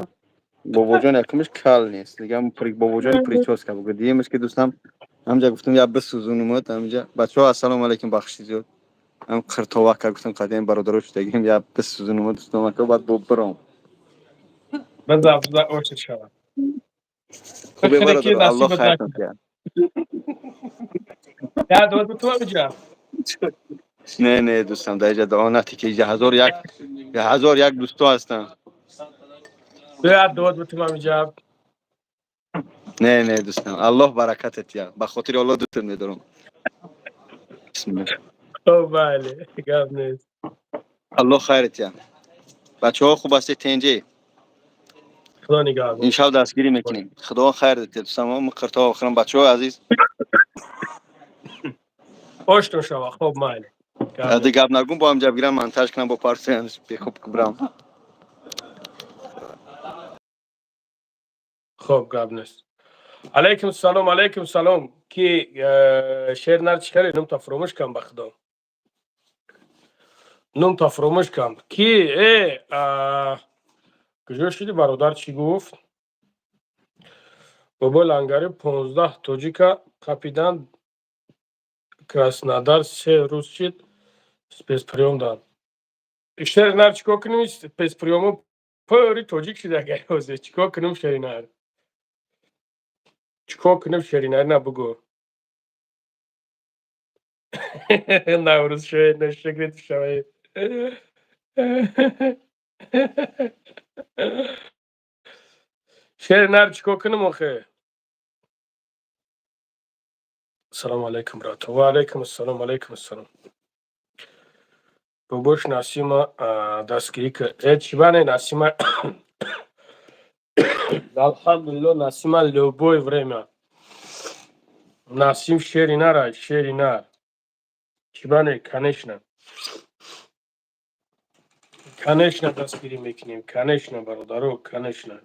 Бобоҷон якумаш кал нест. Дига бобоҷони причёска бугӯ. Дуюмаш ки, дӯстам, ҳамҷа гуфтам, я бисӯзунумад ҳамҷа. Бачаҳо, ассалому алайкум, бахши зиёд. Ҳам қиртовака гуфтам, қадим бародаро шудагим, я бисӯзунумад, дӯстам, ака, баъд бо биром. Биза, биза, очи шава. Хубе, Хеле ки бародаро, Аллоҳ насибат хайртон диҳад. Я дуо ту биҷа. Не, не, дӯстам, дар инҷа дуо нати, ки инҷа 1001 дӯсто ҳастанд. Я дуо ту биҷа. Не, не, дӯстам, Аллоҳ баракатат диҳад. Ба хотири Аллоҳ дӯстат медорам. Бисмиллоҳ. Хоб, бале, гап нест. Аллоҳ хайрат диҳад. Бачаҳо, хуб ҳастед, тенҷе? Худо нигаҳбон. Иншалло, дастгирӣ мекунем. Худо хайр диҳад, дӯстам. Мо қиртоқ охирам, бачаҳои азиз. Оштон шава, хоб, майли. Гап Ади нест. Гап нагум, бо ҳамҷа бигирам, монтаж кунам, бо парсиям бехуб бирам. Хоб, гап нест. Алайкум салом, алайкум салом. Ки шернар, чӣ хеле нумта фуромӯш кам, ба худо. Нумта фуромӯш кам. Ки куҷо шуди, бародар, чӣ гуфт? Бобои Лангари, 15 тоҷика қапидан Краснодар, 3 рӯз шид, спецприём дан. Шернар, чӣ кор кунем? Спецприёмо пури тоҷик шида ҳозир. Чӣ кор кунем, Шеринар? Чӣ кор кунем, Шеринар, на бугӯ. Наврӯз шоед, нашукрит шавед. Шеринар, чӣ кор кунем охе? Ассалому алайкум, брат. Ва алайкум ассалом, алайкум ассалом. Бобош, Насима дастгирӣ кард. Э, чӣ бане, Насима? Алҳамдулилло, Насима любое время. Насим шеринара, шеринар. Чӣ бане, конечно. Конечно, дастгирӣ мекунем, конечно, бародаро, конечно.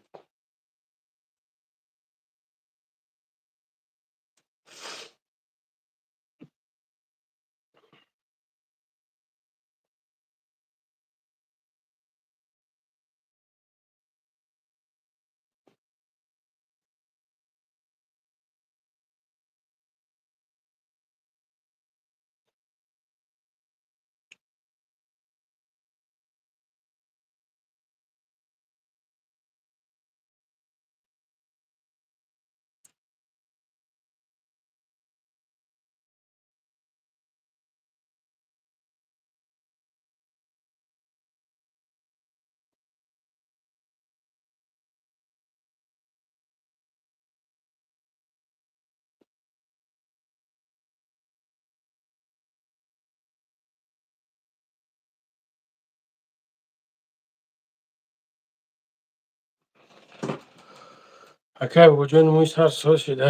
Акай, бобоҷон, мӯи сар соз шида.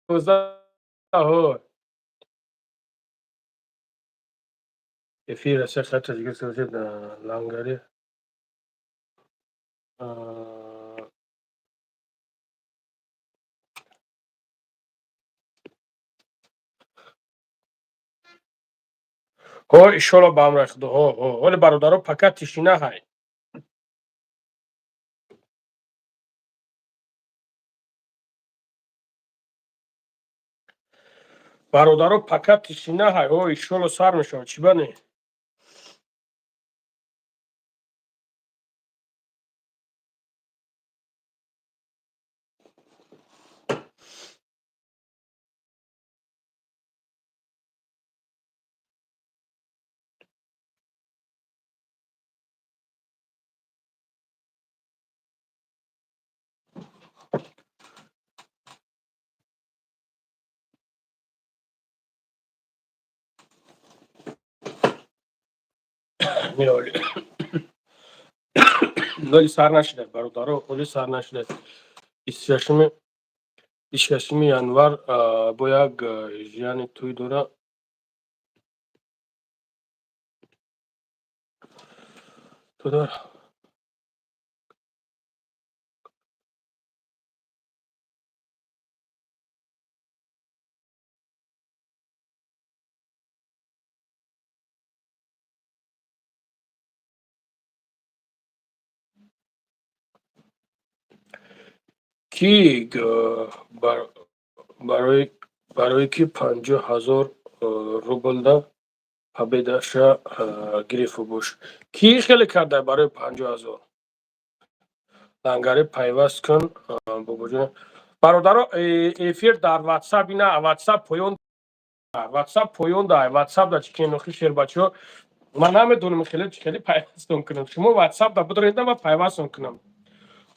Соза. Эфир се хата дига созед Лангари. А, ҳо, иншолло, ба амрои худо. Ҳо, ҳо, ҳоли бародаро, пока тишина ҳай. Бародаро, пока тишина ҳай. Ҳо, иншолло, сар мешавад. Чӣ бане? Не, оли. Оли сар нашида, бародаро, оли сар нашида. 26 январ бо як жияни тӯй дора. Тӯй дора. Ки барои ки 50 000 рублда победаша гирифту бош. Кӣ хеле карда барои 50 000? Лангари пайваст кун, бобоҷон. Бародаро, эфир дар WhatsApp, ина WhatsApp поён, WhatsApp поён да, WhatsApp да чӣ кенохи шербачаҳо. Ман намедонам хеле чӣ хеле пайвастон кунам. Шумо WhatsApp да бидоред, ман пайвастон кунам.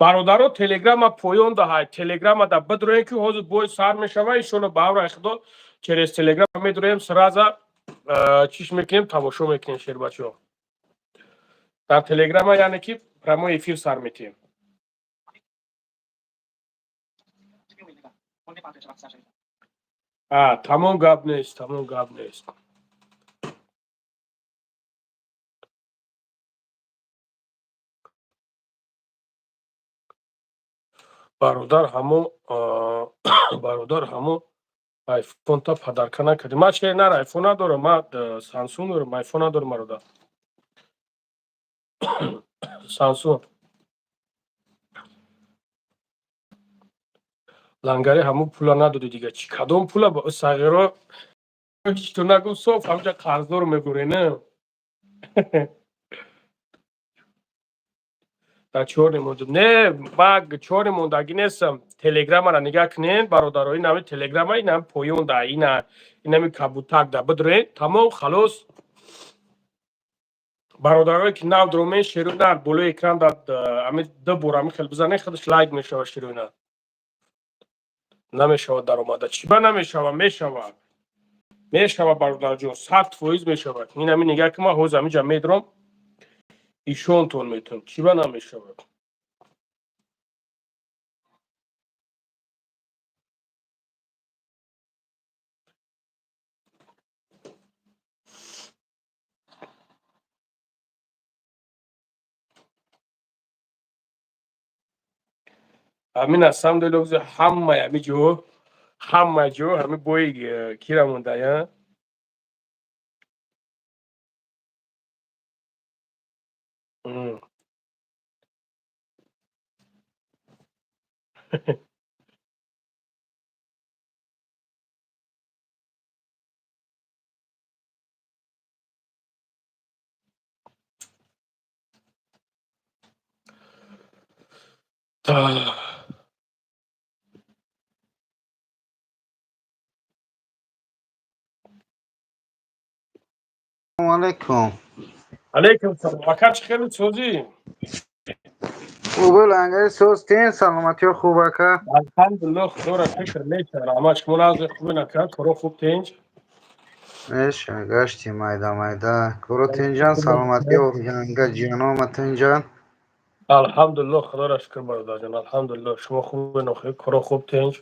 Бародаро, телеграма поён даҳай, телеграма да бидроем, ки ҳозир бой сар мешава, иншолло, ба амри Худо, через телеграм медроем, сразу чиш мекунем, тамошо мекунем, шербачаҳо. Дар телеграма, яъне ки прямой эфир сар метиҳем. Тамом, гап нест, тамом, гап нест. Бародар, ҳамо, бародар, ҳамо айфонта подарка накардӣ. Ман че нар айфон надорам, ман Самсунг дорам, айфон надорам, бародар. Самсунг. Лангари, ҳамун пула надодӣ дига чӣ? Кадом пула, сағиро? Ҳеҷ ту нагӯ, соф ҳамҷа қарздор мегӯре, не? Дар чорне мондум. Не, ма чорне мондагӣ нестам. Телеграмара нигаҳ кунед, бародаро, инами телеграма, инами поён да, ина инами кабутак да бидуред, тамом, халос. Бародарое ки нав дуромен, шерӯ нар болои экран да ами ду бор ами хел бизанед, худаш лайк мешава. Шерӯ нар намешавад даромада. Чӣ ба намешава? Мешавад, мешава, бародарҷон, 100% мешавад. Инами нигаҳ ки ман ҳозир ҳаминҷа медурам, ишонтон метавонам. Чӣ ба намешавад? Ҳамин на самом деле ҳамаи ҳами ҷо, ҳама ҷо ҳами бои кира монда я. Та. Алейкум. Алейкум салом, ака, чӣ хеле, созӣ? Хубе, лангари, созтин, саломатиё хуб, ака? Алҳамдулилло, худоро шукр, меша, раҳмат. Шумо нағзи, хубе, нака, коро хуб, тинҷ? Меша, гашти майда майда. Коро тинҷан, саломатиё, янга ҷиёнома тинҷан? Алҳамдулилло, худоро шукр, бародарҷон, алҳамдулилло. Шумо хубе, нохи, коро хуб, тинҷ?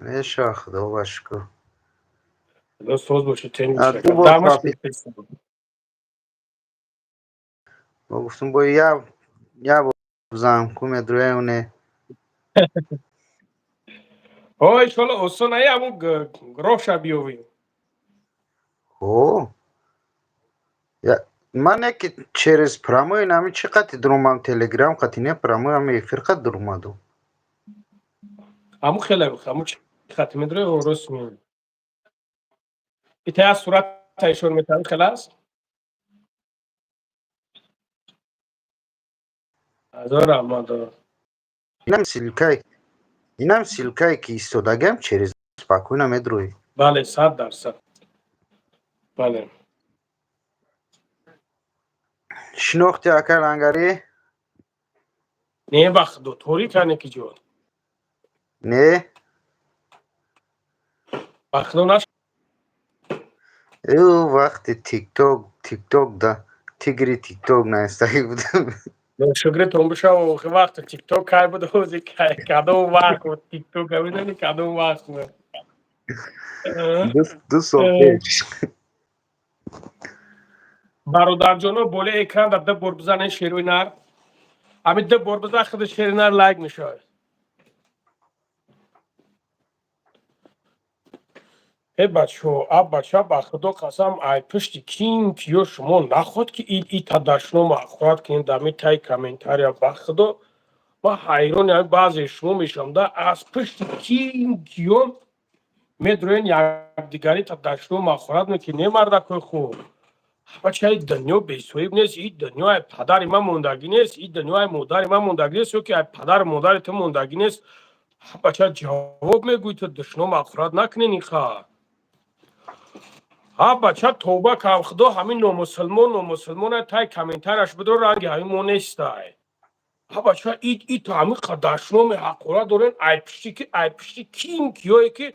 Меша, худо ба шукр. Худо соз бошед, тинҷ А, бошед. ду бор Дамаш. Бо гуфтум, бо я бор бизанам, ку медрояне. О, иншолло, осон ай, ҳамун роҳша биёвем. О. Я ман яки через прямой нами чӣ қати дурумам, телеграм қати не, прямой ами эфир қат дурумаду. Ҳамун хеле, ҳамун чӣ хати медрои, рост меёвем. Ита як сурата ишон метавон, хеле аст? Ҳазор раҳмат. Инам ссылкай, инам ссылкае ки истодагиам, через спокойно медроӣ. Бале, 100%, бале. Шинохти, ака лангарӣ? Не, ба худо, торик ане ки ҷон. Не. Ба худо наш. Ӯ вақти тикток да Тигри ТикТок наистагӣ будам. Шукритон бишав, охи вақти ТикТок кай буд, ҳози кай, кадом вақт буд ТикТок, медони, кадом вақт буд? 2 сол пеш. Бародарҷоно, болои экран дар ду бор бизанен, шерои нар. Ҳамин ду бор бизан, худи шери нар лайк мешавад. Э, бачо, а бача, ба худо қасам, ай пушти ким киё шумо наход ки ита дашнома ахорат кунед дами тай комментария. Ба худо, ман ҳайрони ҳами баъзе шумо мешавам да, аз пушти ким киё медроен, якдигарита дашнома ахорат мекунед. Не, мардакои хуб, бачаи, дунё бесоҳиб нест. И дунё ай падари ман мондагӣ нест, и дунё ай модари ман мондагӣ нест, ё ки ай падару модари ту мондагӣ нест. Бача, ҷавоб мегӯӣ ту, душном ахорат накунен иха. Ҳа, бача, тавба кам, худо, ҳамин номусулмон, номусулмона тай комментарияш бидо, ранги ҳамин мо нестай. Ҳа, бача, ит ҳамин дашноми ҳақорат дорен, ай пишти ки, ай пишти ким киёе ки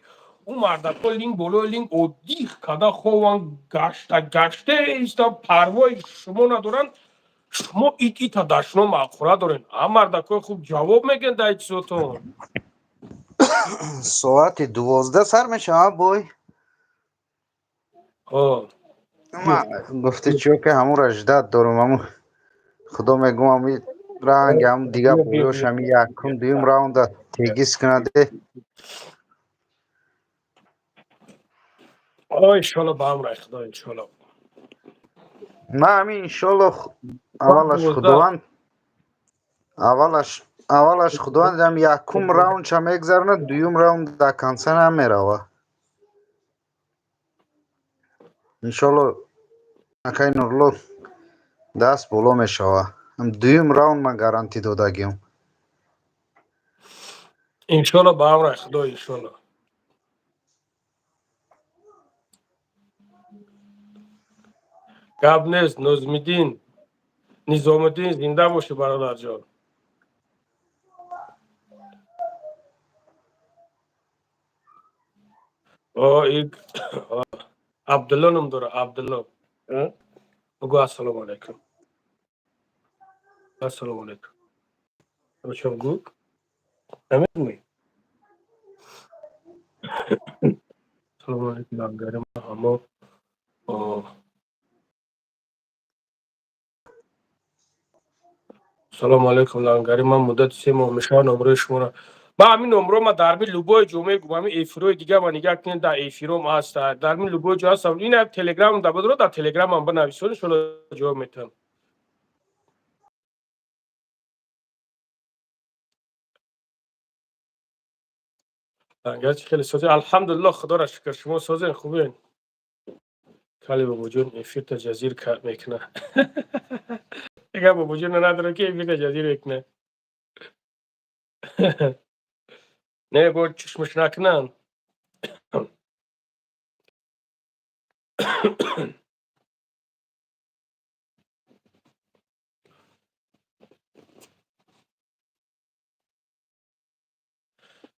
ӯ мардако линг болои линг оддих када хован, гашта гашта иста, парвои шумо надоранд. Шумо ит ита дашном ҳақорат дорен. А мардакои хуб, ҷавоб мегӯен дар чизотон. Соати 12 сар мешавад бой. Гуфти чиё ки ҳамура ждать дорум, ҳаму худо мегӯм, ҳами ранг ҳам дига боёш, ҳами якум дуюм раунда тегиз кунаде. Иншолло, ба амраи худо, иншолло. Ма ҳамин, иншолло, аввалаш худованд, аввалаш худованд ҳам якум раундша мегзаронад, дуюм раунд до конца намерава, иншолло. Акай Нурло даст боло мешава, дуюм раунд ман гарантӣ додагиам. Иншолло, ба амраи худо, иншолло. Гап нест. Нозмиддин, Низомиддин, зинда бошӣ, бародарҷон. О, Абдулло ном дора, Абдулло. Бугӯ ассалому алайкум. Ассалому алайкум. Чо гӯ? Намедонӣ? Ассалому алайкум, лангари ҳамо. Салому алайкум, лангари, ман муддати 3 моҳ мешавад номрои шуморо. Ма ҳамин номро ма дар ми любой ҷо мегӯм, ҳамин эфирои дига ма нигаҳ кунед, дар эфиром ҳаст, дар ми любой ҷо ҳастам. Ина телеграмам да бидро, дар телеграмам бинависон, иншолло, ҷавоб метиҳам. Лангарчи, хеле созе, алҳамдулилло, худоро шукр. Шумо созен, хубен? Кали бобоҷон эфирта ҷазир мекуна. Дига бобоҷон надора ки эфирта ҷазир мекуна. Не, бо чишмаш накунанд.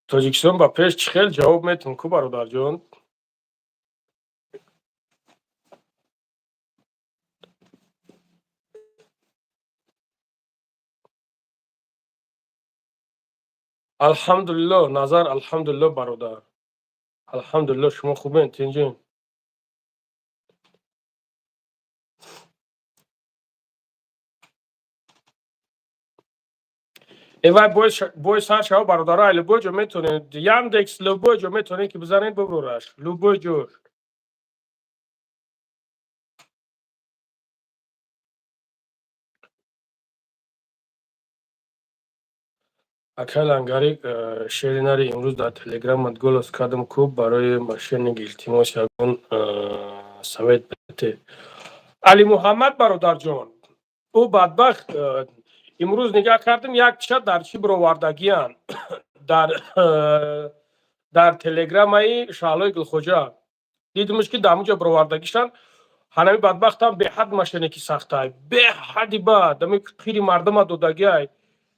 Тоҷикистон ба пеш, чӣ хел ҷавоб метун ку, бародарҷон? Алҳамдулилло, Назар, алҳамдулилло, бародар, алҳамдулилло. Шумо хубен, тинҷин? Эвай, бой сар шава, бародаро, ай любой ҷо метонед, Яндекс, любой ҷо метонед ки бизанед, буброраш любой ҷо. Акай Лангари, шери нари, имрӯз дар телеграмат голос кардам ку барои мошенник, илтимос, ягон совет бите. Алимуҳаммад, бародарҷон, ӯ бадбахт, имрӯз нигаҳ кардем, як ча дар чӣ бировардагиянд, дар телеграмаи Шаҳлои Гулхоҷа дидимш ки дар ҳамунҷо бировардагишанд. Ҳанами бадбахтам беҳад мошенники сахтай, беҳади бад, ами қири мардума додагиай.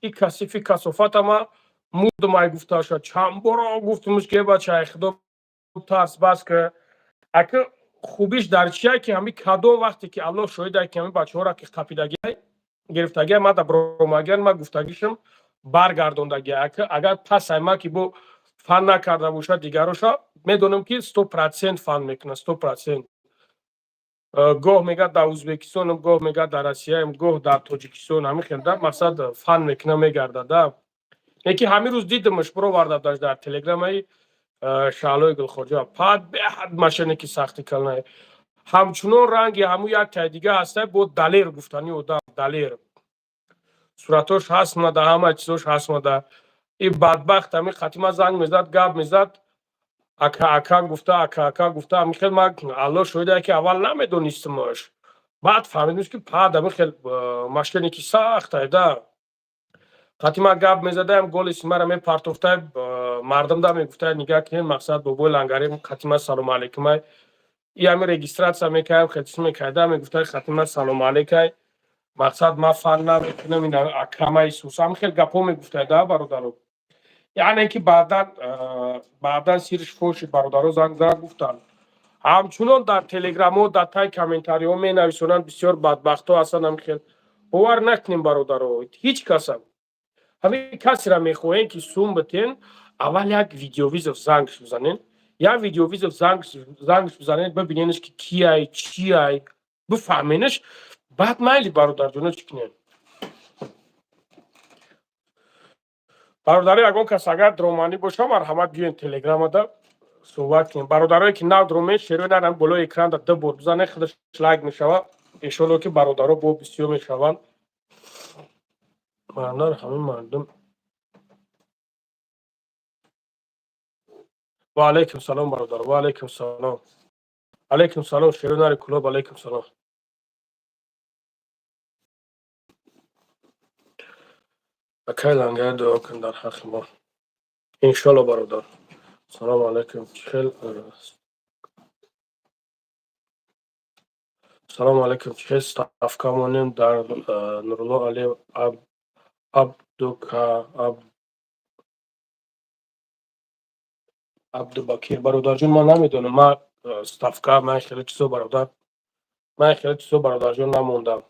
И касифи касофатама мурдумай гуфташа. Чанд боро гуфтумш ки бачай, худо тарс, бас ки аки. Хубиш дар чия, ки ҳами кадом вақте ки, Аллоҳ шоҳида, ки ҳами бачаҳоро ки қапидагиай, гирифтагиай, ма да бромагиан, ма гуфтагишам баргардондагиай. Агар пасай ма ки бо фан накарда бошад, дигароша медонам, ки 100% фан мекунад, 100%. Гоҳ мегӯяд дар Ӯзбекистонам, гоҳ мегӯяд дар Россияем, гоҳ дар Тоҷикистон. Ҳамин хел да, мақсад, фан мекуна, мегардад да. Яки ҳамин рӯз дидимаш, бироварда дар телеграмаи Шаҳлои Гулхоҷа. Пад беҳад мошенники сахти калнай. Ҳамчунон ранги ҳамун як тай дига ҳастай, бо Далер гуфтани одам, Далер. Суратош ҳаст мада, ҳама чизош ҳаст мада. И бадбахт ҳамин қатима занг мезад, гап мезад, ака, ака гуфта, ака, ака гуфта. Ҳамин хел ма, Аллоҳ шоҳида, ки аввал намедонистимаш, баъд фаҳмидем, ки пад ҳамин хел мошенники сахтай да. Қатима гап мезадаям, голеси мара мепартофтай, мардум да мегуфтай: «Нигаҳ кунед, мақсад, бобои Лангари қатима салому алейкумай». И ҳами регистрация мекардам, хел чиз мекарда, мегуфтай: «Қатима салому алейкай, мақсад, ма фан намекунам, ин акама Исус». Ҳамин хел гапҳо мегуфтай да, бародаро. Яъне ки баъдан сириш фошид, бародаро занг зад, гуфтанд. Ҳамчунон дар телеграмҳо, дар тай комментариҳо менависонанд, бисёр бадбахтҳо ҳастанд. Ҳамин хел бовар накунем, бародаро, ҳеҷ касам. Ҳамин касеро мехоҳем, ки сум битен, аввал як видеовызов зангш бизанен, як видеовызов зангш бизанед, бибиненш, ки кияй, чияй, бифаҳменаш, баъд майли, бародарҷоно, чӣ кунем. Бародаро, ягон кас агар дроманӣ боша, марҳамат, биёен телеграмада суҳбат кунем. Бародарое ки нав дромен, шерои нарам, болои экранда ду бор бизанед, худаш лайк мешава. Иншолло, ки бародаро бо бисёр мешаванд. Бародар, ҳамин мардум. Ва алайкум салом, бародар, ва алайкум салом, алайкум салом, шерои нари Кулоб, алайкум салом. Акай Лангар, дуо кун дар ҳаққи мо, иншолло, бародар. Салому алайкум, чихел. Салому алайкум, чихел ставка монем дар Нурулло Алиев Абдука Абдубакир? Бародарҷон, ман намедонам, ман ставка, ман хеле чизо, бародар, ман хеле чизо, бародарҷон, намондам.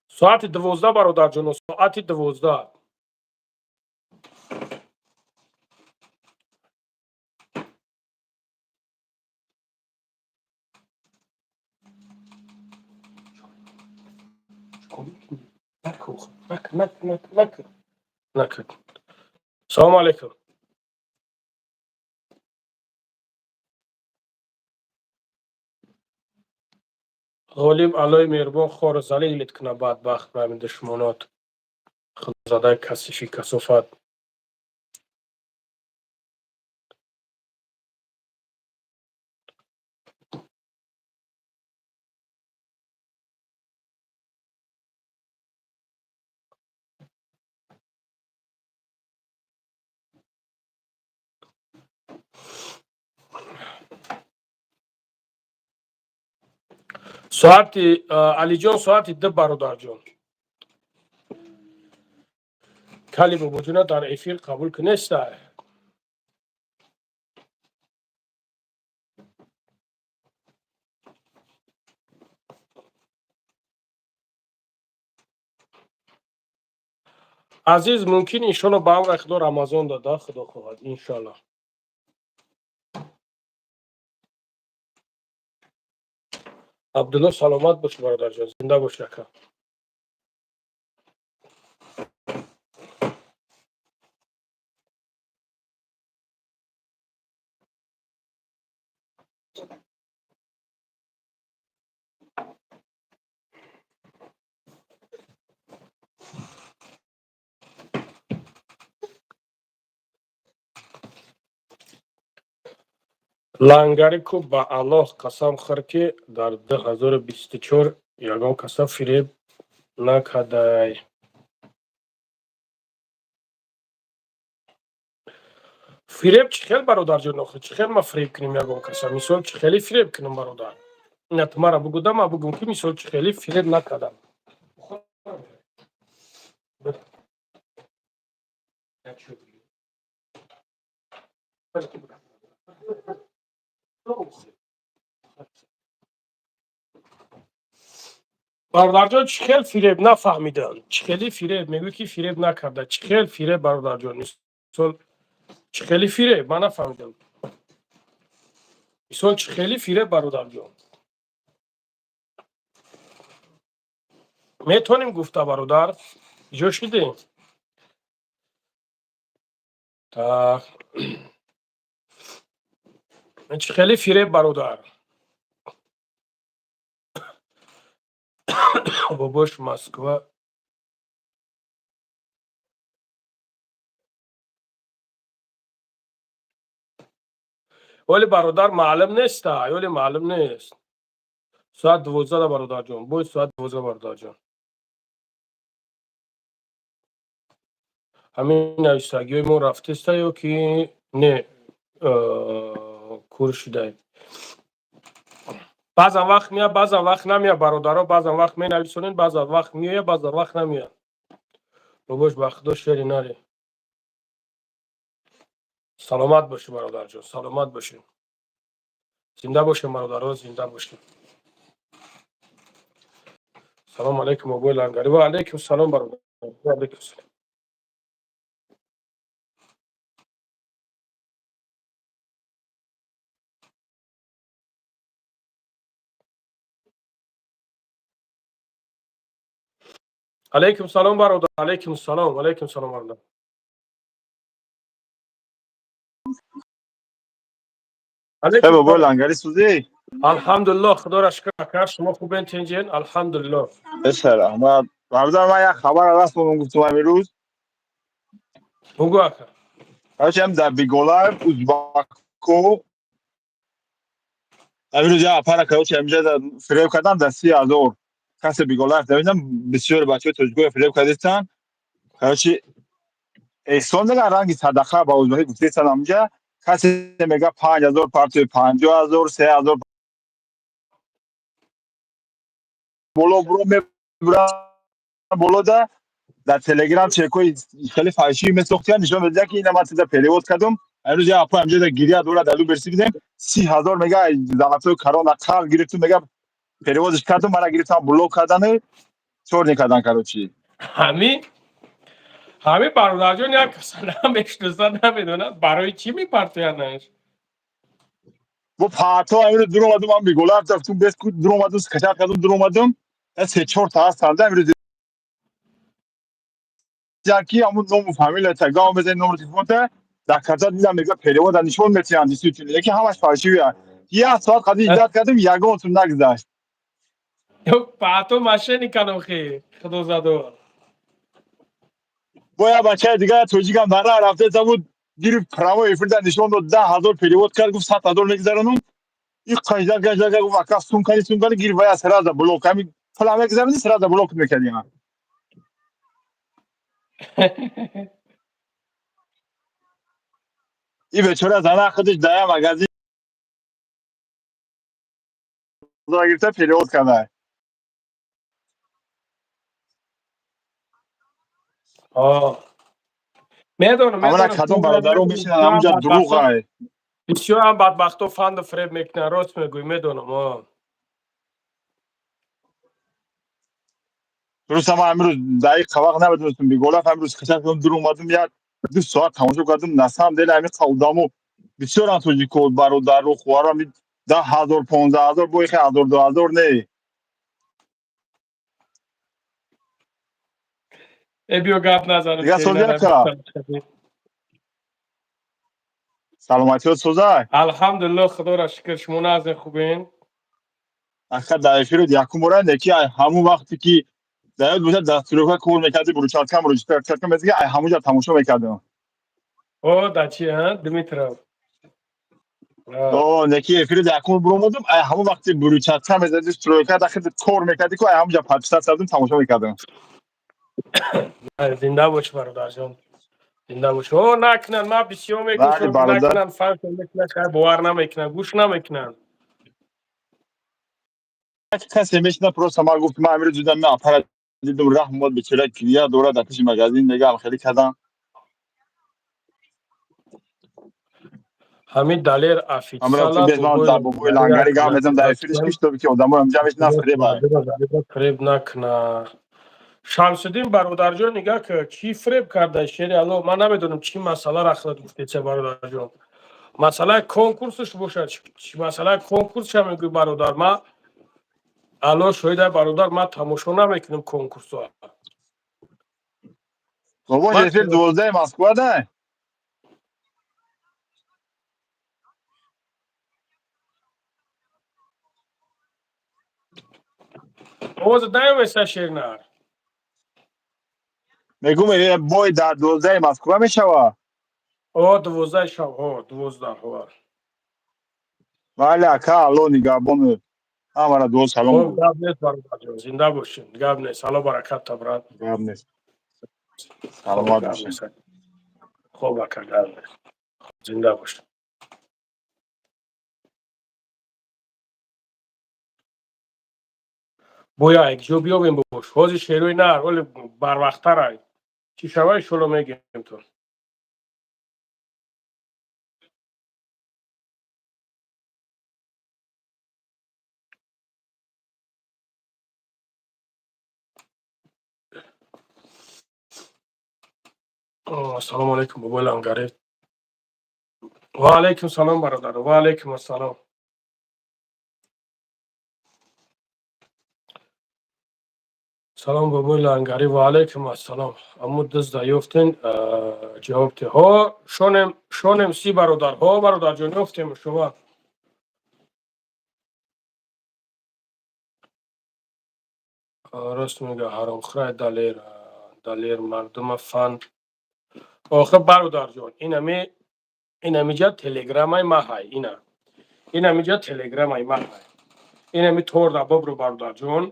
Соати 12, бародарҷоно, соати 12. Накун. Салому алайкум. Ғолиб, Аллои меҳрубон хору залилит куна, бадбахт, ба ҳамин душмонот, худозадаи касифи касофат. Соати, Алиҷон, соати 2, бародарҷон. Кали бобоҷона дар эфир қабул кунеста. Азиз, мумкин, иншолло, ба амри Худо, Рамазон дада, Худо хоҳад, иншолло. Абдулло, саломат бош, бародарҷон, зинда бош, ака. Лангари ку, ба Аллоҳ қасам хӯр, ки дар 2024 ягон каса фиреб накардай. Фиреб чӣ хел, бародарҷон, охир чӣ хел ма фиреб кунем ягон каса? Мисол, чӣ хеле фиреб кунем, бародар? Ина ту мара бугуда, ма бугум, ки мисол чӣ хеле фиреб накардам. Бародарҷон, чӣ хел фиреб, нафаҳмидам. Чӣ хели фиреб мегӯӣ, ки фиреб накарда? Чӣ хел фиреб, бародарҷон? Мисол, чӣ хели фиреб, ман нафаҳмидам. Мисол, чӣ хели фиреб, бародарҷон? Метавонем гуфта, бародар? Иҷо шудем? Так. Чӣ хели фиреб, бародар? Бобош Москва. Оли, бародар, маълум неста, оли маълум нест. Соат 12, бародарҷон. Бой соат 12, бародарҷон. Ҳамин нависагиҳои мо рафтеста ё ки не, кур шудай? Баъзан вақт меяд, баъзан вақт намеяд, бародаро. Баъзан вақт менависонед, баъзан вақт меояд, баъзан вақт намеяд. Бобош, ба худо, шери наре. Саломат бошӣ, бародарҷон, саломат бошед. Зинда бошем, бародаро, зинда бошем. Салому алайкум, обои Лангари. Ва алайкум салом, бародар. Ва алайкум салом. Алайкум салом, бародар. Алайкум салом, алайкум салом, бародар. Э, бобои Лангари, сӯзӣ? Алҳамдулиллоҳ, худоро шукр, ака. Шумо хубен, тинҷен? Алҳамдулиллоҳ. Бешар аҳмад, бародар, ман як хабар расонам гуфтум амирӯз. Бугӯ, ака. Короче, дар Биголаев узбако амирӯз як апара, короче, ҳаминҷа фиреб кардам дар 30 000. Касе Биголаев намедонам, бисёри бачаҳои тоҷикоя фиреб кардистанд. Короче, эҳсон меган, ранги садақа ба узбакӣ гуфтестанд. Ҳаминҷа касе мега 5000 партои, 50 000, 3000 боло буро, мебура боло. Да дар Телеграм чекҳои хеле фальшивый месохтиян, нишон медиҳад, ки ина ман тида перевод кардум. Амрӯз як апа ҳамҷа да гиря дора, дар Люберси бидем, 30 000 мега, золотой корона қарз гирифтум, мега, перевод ш кардум, мара гирифтам, блок кардану чёрный кардан, короче. Ҳами, бародарҷон, як каса намешиносад, намедонад, барои чӣ мепартоянаш? Бо парто амрӯз дур омадум, ман Биголаев рафтум, бес дур омадум, скачать кардум, дур омадум, се чор та ҳастанд. Амрӯз яки ҳамун ному фамилията гав мезани, номер телефонта дар карта дидам, мега перевод а нишон метиҳанд, действительно, яки ҳамаш фальшивый я. Як соат қади ждать кардем, ягонтун нагузашт. Паато мошенник ан охи, худо задо. Бо як бачаи дигар тоҷикам дар раҳ рафтеса буд, гирифт, прямой эфир да нишон дод, 10 000 перевод кард, гуфт 100 000 мегузаронум. И қаждар гаждар, гуфт ака, сумкани, сумкани гирифт, вая сразу блок. Ҳами пула мегузарони, сразу блок мекардиам. И бечора зана худаш дая магазин гирифта перевод карда. Медонам. Ҳамана кадом бародаро мешинанд ҳамунҷа, дурӯғай. Бисёр ҳам бадбахто фанду фиреб мекунанд, рост мегӯӣ, медонам. Дуруст, ман имрӯз дақиқа вақт намедонистам, Биголаф имрӯз хачат кардам, дур омадум, як ду соат тамошо кардам. На самом деле ҳамин одамо бисёрам, тоҷико, бародару хоҳарам, 10 000, 15 000, бо ихе ҳазор, 2000 не. Э, биё, гап назанем. Дига созяка, саломатиёт созай? Алҳамдулиллоҳ, худоро шукр. Шумо назин, хубен? Ака, дар эфирот якум бора неки, ҳамун вақте ки дар ёд бошад, дастурёка кор мекарди, брусчатка, брусчатка мезиги, ай ҳамунҷа тамошо мекардам. О, да чи, а Дмитров? О, неки эфири якум буромадам, ай ҳамун вақти брусчатка мезади, стройка дахи кор мекарди ку, ай ҳамунҷа подписаться кардам, тамошо мекардам. Зинда бош, бародарҷон, зинда бош. О, накунанд, ман бисёр мегӯям, накунанд, фарқ мекунанд, хай, бовар намекунанд, гӯш намекунанд. Касе мешина, просто ман гуфт, ман амирӯз дидам, ман апара дидум, раҳм омад, бечора гиря дорад дар пеши магазин, мегам хеле кардам. Ҳамин Далер официала бобои Лангари гап мезанам дар эфириш, ки шутоби ки одамо ҳамҷа мешинанд, фреба. Фреб накна. Шамсуддин бародарҷон, нигаҳ ки чӣ фреб карда, шери Алло. Ман намедонам, чӣ масъала рахлат гуфтеца, бародарҷон. Масъалаи конкурсаш бошад, чӣ масъалаи конкурсша мегӯй, бародар? Ма, Алло шоҳида, бародар, ман тамошо намекунам конкурсо. Бобо, эфир 12 Москва да. Овоза наёмеса, шернар. Мегум, бой дар 12 Москва мешава. О, 12 шаб, ҳо, 12, ҳо. Вале, ака, Алло нигаҳбон, ҳамара дуо, салом. Гап нест, бародарҷон, зинда бошед, гап нест, алло баракат, брат. Гап нест, саломат бошед. Хоб, ака, гап нест, зинда бошед. Боя якҷо биёбем, бош. Ҳозир шерои нар, оли барвақттарай, чӣ шавай, шоло мегем то. Ассалому алайкум, бобои Лангари. Ва алайкум салом, бародар, ва алайкум ассалом. Салом, бобои Лангари, ва алайкум ассалом. Аммо дизда ёфтен, ҷавоб те. Ҳо, шонем, шонем си, бародар. Ҳо, бародарҷон, ёфтем шумо. Рост мега, ҳаромхӯрай Далер. Далер мардума фан. Охир, бародарҷон, инамиҷа телеграмаи ма ҳай, ина. Инамиҷа телеграмаи ма ҳай. Инами торда бобро, бародарҷон.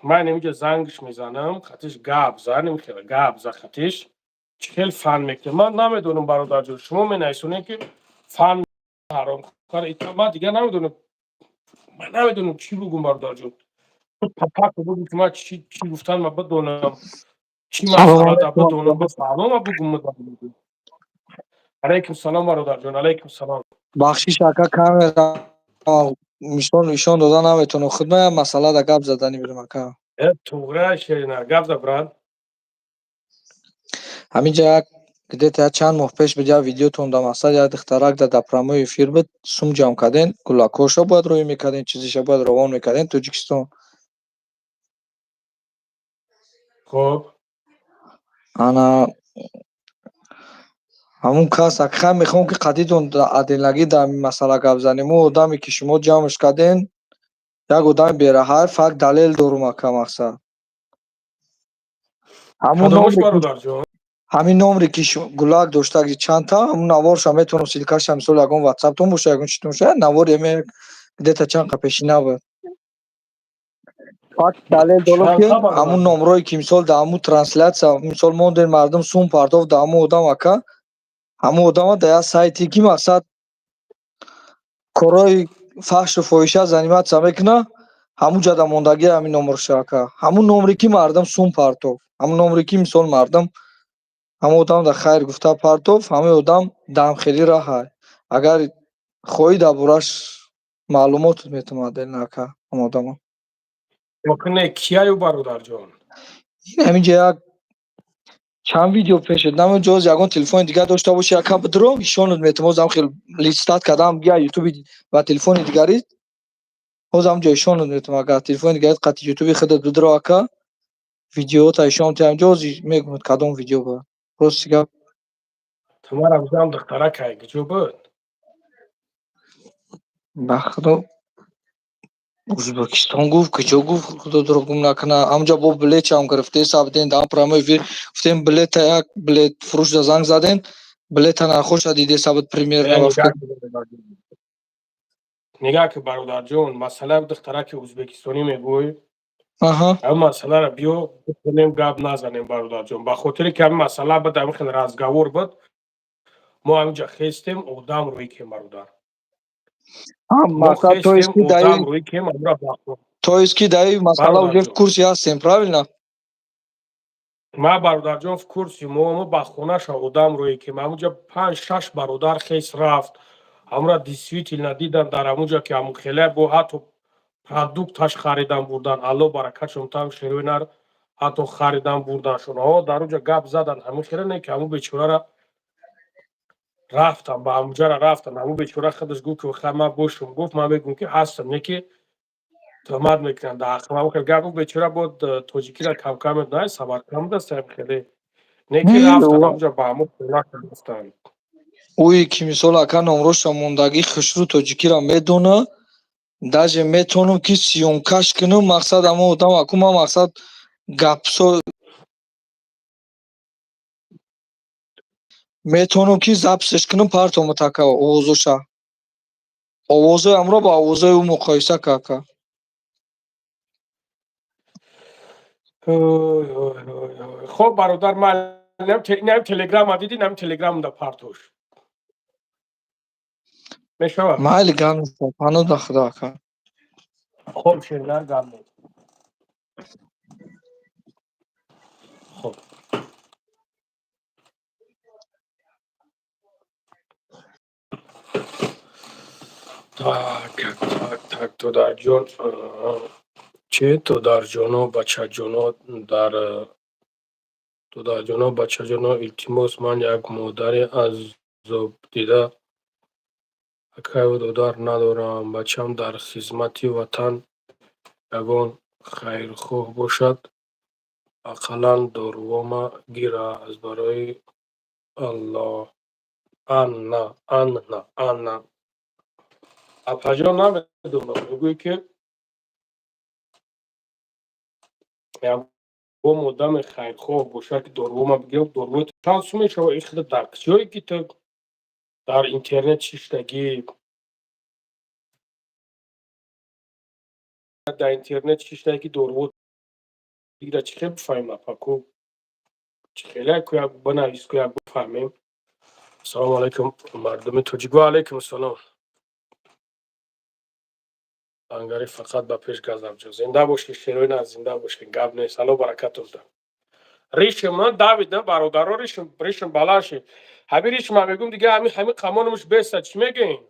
Ман инамиҷа зангш мезанам, хатиш гап занем, хеле гап за хатиш. Чӣ хел фан мекунем? Ман намедонам, бародарҷон, шумо менависонед, ки фан ҳаромхӯр. Ман дигар намедонам. Ман намедонам, чӣ бугум, бародарҷон. Папак бугум, ки ман чӣ гуфтан, ма бидонам. Чӣ масъала бидонам, бифаҳмам, ма бугум. Алайкум салом, бародарҷон, алайкум салом. Бахшиш, ака, камера нишон дода наметавонам. Худма як масъала да гап заданӣ будам, ака. Э, туғра, шерина, гап за, брат. Ҳаминҷа як где-то як чанд моҳ пеш буд, як видеотон да мақсад як духтарак да прямой эфир буд, сум ҷамъ карден, гулакҳоша бояд роҳӣ мекарден, чизиша бояд равон мекарден Тоҷикистон. Хоб. Ана ҳамун кас, ака, мехоҳам, ки қадитон отдельно дар ҳамин масъала гап занем. Ӯ одаме, ки шумо ҷамъш карден, як одами бераҳар, факт, далел дорум, ака, мақсад. Ҳамун Кадомаш, бародарҷон? Ҳамин номре, ки гулак дошта чандта, ҳамун наворша метавонам, ссылка ша, мисол, ягон ватсаптон боша, ягон читон боша, навори эме где-то чанд қа пешина буд. Факт, далел дорам, ки ҳамун номрое, ки мисол дар ҳамун трансляция, мисол, монден, мардум сум партофт дар ҳамун одам, ака, ҳамун одама дар як сайте, ки мақсад корҳои фаҳшу фоҳиша заниматься мекунад, ҳамун ҷа да мондагӣ ҳамин номерша, ака. Ҳамун номре, ки мардум сум партофт, ҳамун номре, ки мисол мардум ҳамун одам дар хайр гуфта партофт, ҳамин одам дамхелӣ раҳай. Агар хоҳӣ, дар борааш маълумот метавонам отдельно, ака, ҳамун одама. Не, кияю, бародарҷон? Ин ҳаминҷа як чанд видео пешед, намедонам, ҷоз ягон телефони дигар дошта бошӣ, ака, бидро ишонат метавон. Ҳозам хел листать кардам я ютуби ва телефони дигари, ҳозам ҷо ишонат метавон. Агар телефони дигарит қати ютуби худат бидро, ака, видеота ишон метавон, ҷози мегӯяд, кадом видео буд, рости гап. Тумара бизам, духтаракай куҷо буд? Ба худо, Ӯзбекистон гуфт, куҷо гуфт, худо дурӯғ гум накунад. Ҳамунҷа бо билетчам гирифтеса будем, дар прямой эфир гуфтем, билета як билет фурӯшда занг задем, билета нархоша дидеса буд примерно. Нигаҳ ки, бародарҷон, масъалаи духтараки ӯзбекистонӣ мегӯй, ҳамин масъаларо биё бикунем, гап назанем, бародарҷон, ба хотире ки ҳамин масъала буд, ҳамин хел разговор буд, мо ҳаминҷа хестем, одам рӯй кем, бародар. Одам рӯй кем, амра. То есть ки дар ин масъала уже в курсе ҳастем, правильно? Ма, бародарҷон, в курсе. Мо ба хонаша одам рӯй кем, ҳаминҷа панҷ шаш бародар хес рафт. Ҳамура действительно дидан дар ҳамунҷа, ки ҳамун хеле бо ҳатто продукташ харидан бурдан. Алло баракатшон там, шерои нар ҳатто харидан бурданшон. О, дар унҷа гап задан, ҳамун хеле не, ки ҳамун бечорара рафтан, ба ҳамунҷара рафтан. Ҳамун бечора худаш гуфт, ки хай, ман бошум, гуфт, ман мегӯм, ки ҳастам, не ки туҳмат мекунанд дар ҳаққам. Ҳамун хел гап гуфт бечора, бо тоҷикира камкам медонад, Самарканд будааст, ҳам хеле не ки рафтан ҳамунҷа, ба ҳамун хона гуфтанд. Ӯе ки мисол, ака, номроша мондагӣ, хушрӯ тоҷикиро медона, даже метавонам ки съёмкаш кунам. Мақсад, ҳамон одам аку, ман мақсад гапсо метавонам ки записш кунам, партомат, ака, овозоша, овозои ҳамро ба овозои ӯ муқоиса ка, ака. Хоб, бародар, ман инам телеграма диди, инам телеграмда партош мешавад. Майли, гап нест, паноҳ ба Худо, ака. Хоб, шеринар, гап нест. Хоб, так, так, так, додарҷон, че, додарҷоно, бачаҷоно, дар додарҷоно, бачаҷоно, илтимос, ман як модари азобдида, акаю додар надорам. Бачам дар хизмати ватан, ягон хайрхоҳ бошад, ақаллан дорувома гира, аз барои Аллоҳ. Анна, Анна, Анна апаҷон, намедонам, мегӯӣ, ки ягон одами хайрхоҳ бошад, ки дорувома бигирам. Дорувои чанд сум мешавад? Ихда дар ҷое ки ту дар интернет шиштагӣ, дар интернет шиштагӣ, ки доруво бигира, чӣ хел бифаҳмем, апаку? Чӣ хеле ку, як бинавис ку, як бифаҳмем. Ассалому алайкум, мардуми тоҷик. Ва алайкум ассалом. Ангари фақат ба пеш, газабҷо. Зинда бошед, шероина, зинда бошед, гап нест. Алло баракатон да. Ришм давида, бародаро, ришм, ришм баланд шид. Ҳамин ришма мегум, дига ҳамин қамонумш беса, чӣ мегӯем?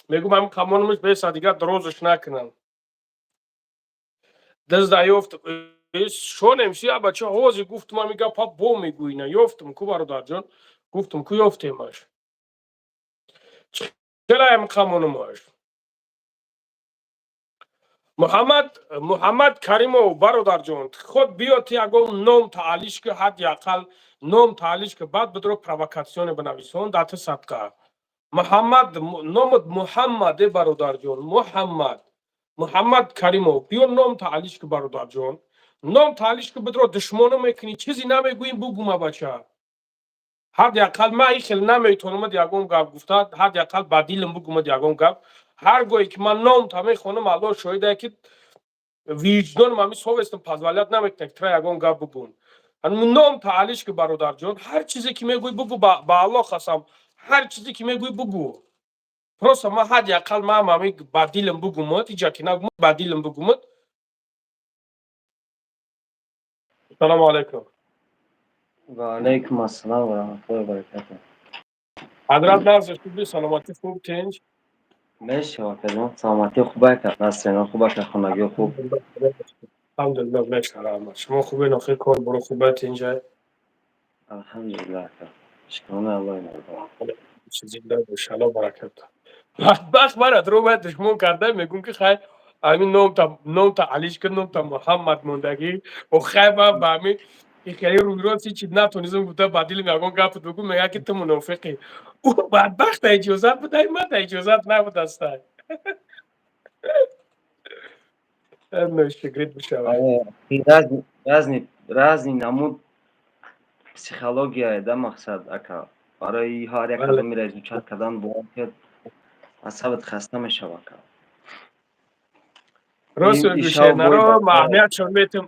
Мегум, ҳамин қамонумш беса, дига дорозаш накунам. Дизда ёфт шонем си бача, ҳози гуфтум, ҳамин гапа бо мегӯина. Ёфтум ку, бародарҷон, гуфтум ку, ёфтемаш. Чела ҳамин қамонумаш? Муҳаммад, Муҳаммад Каримов, бародарҷон, худ биё, ти ягон ном таалиш ки, ҳадди ақал ном таалиш ки, баъд бидро провокатсионе бинависон дар ти садқа. Муҳаммад, номат Муҳаммад, е бародарҷон, Муҳаммад, Муҳаммад Каримов, биё, ном таалиш ки, бародарҷон, ном таалиш ки, бидро душмоно мекунӣ, чизе намегӯем, бугума, бача. Ҳадди ақал ман ин хел наметавонамад ягон гап гуфта, ҳадди ақал ба дилам бугумад ягон гап. Ҳар гоҳе ки ман номта мехонам, Аллоҳ шоҳиде, ки виҷдонам, ҳамин совестам позволять намекунад, ки тра ягон гап бугум. Ном таалиш ки, бародарҷон, ҳар чизе ки мегӯй, бугу, ба Аллоҳ қасам, ҳар чизе ки мегӯй, бугу. Просто ман ҳадди ақал ман ҳамин ба дилам бугумад, иҷа ки нагумад, ба дилам бугумад. Салому алайкум. Ва алайкум ассалом ва раҳматуллоҳи ва баракатуҳ. Ҳазрат, нағз, хуби, саломатӣ, хуб, тинҷ? Мешава, акаҷон, саломатӣ хуб, ака, насрина хуб, ака, хонагиҳо хуб? Алҳамдулиллоҳ, меша, раҳмат. Шумо хубен? Охир кор боро хуба, тинҷа? Алҳамдулиллоҳ, ака, шукрона Аллоҳи меҳрубон. Зинда бош, Аллоҳ баракат. Бадбахт мара дро бояд душмон карда, мегӯм, ки хай, ҳамин номта алиш ки, номта Муҳаммад мондагӣ, о хай, ман ба ҳамин хеле рӯйрост ҳичи натонистам гуфта, ба дилам ягон гап бугӯ, мега, ки ту мунофиқӣ. Ӯ бадбахта иҷозат будай, ман иҷозат набудастай. Ношукрит бишавад. Разный, разный намуд психология да, мақсад, ака, барои ҳар як одамеро изучать кардан бояд ки асабат хаста мешава, ака. Рост мегӯ, ма аҳамиятшон метум,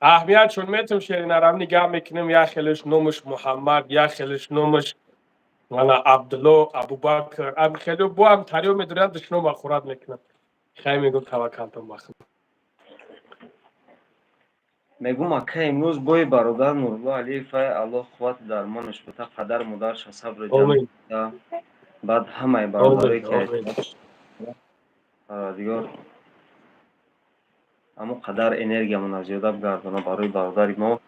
аҳамиятшон метум, шеринарам нигаҳ мекунем. Як хелеш номаш Муҳаммад, як хелеш номаш мана Абдулло, Абубакр, ам хеле бо ҳам тариё медоранд, душном ахурат мекунанд. Хай, мегӯм, таваккалтон ба Худо. Мегӯм, ака, имрӯз бои бародар Нурулло Алиев ай, Аллоҳ қуввату дармонаш бита, падару модарша сабру ҷамъ бита, баъд ҳамаи бародарое ки Парвардигор ҳамон қадар энергиямона зиёда бигардона, барои бародари мо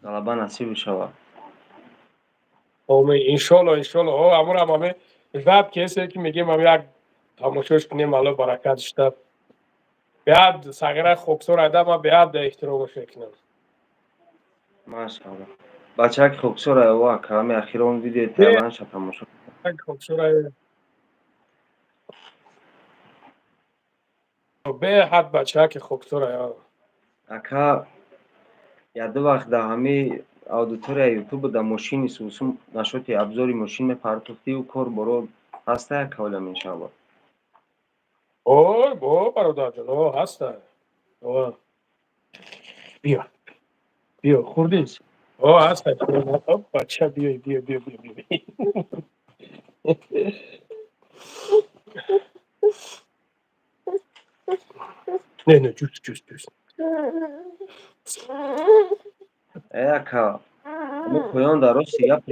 ғалаба насиб шавад. Омин, иншолло, иншолло. О, амурам аме ждать кесе ки мегем, ам як тамошош кунем, Алло баракат шта. Беҳад сағира хоксор айда, ман беҳад эҳтиромаш мекунам. Машаалло, бачаки хоксор ай, ака, ҳами ахирон видеои Таиландша тамошо. Хоксор ай, беҳад бачаки хоксор ай. Ака, яду вақт дар ҳами аудиторияи Ютуб дар мошини сусум нашоти абзори мошин мепартофтию кор боро ҳаста, як кавлям, иншаалло. Ой, бо бародарҷон, о, ҳаста. Биё, биё, хурдӣ, о, ҳаста. Бача, биё, биё, биё, биё, биё. Не, не, ҷӯс, ҷӯс, ҷӯс. Э, ака, мо поён дар рости гап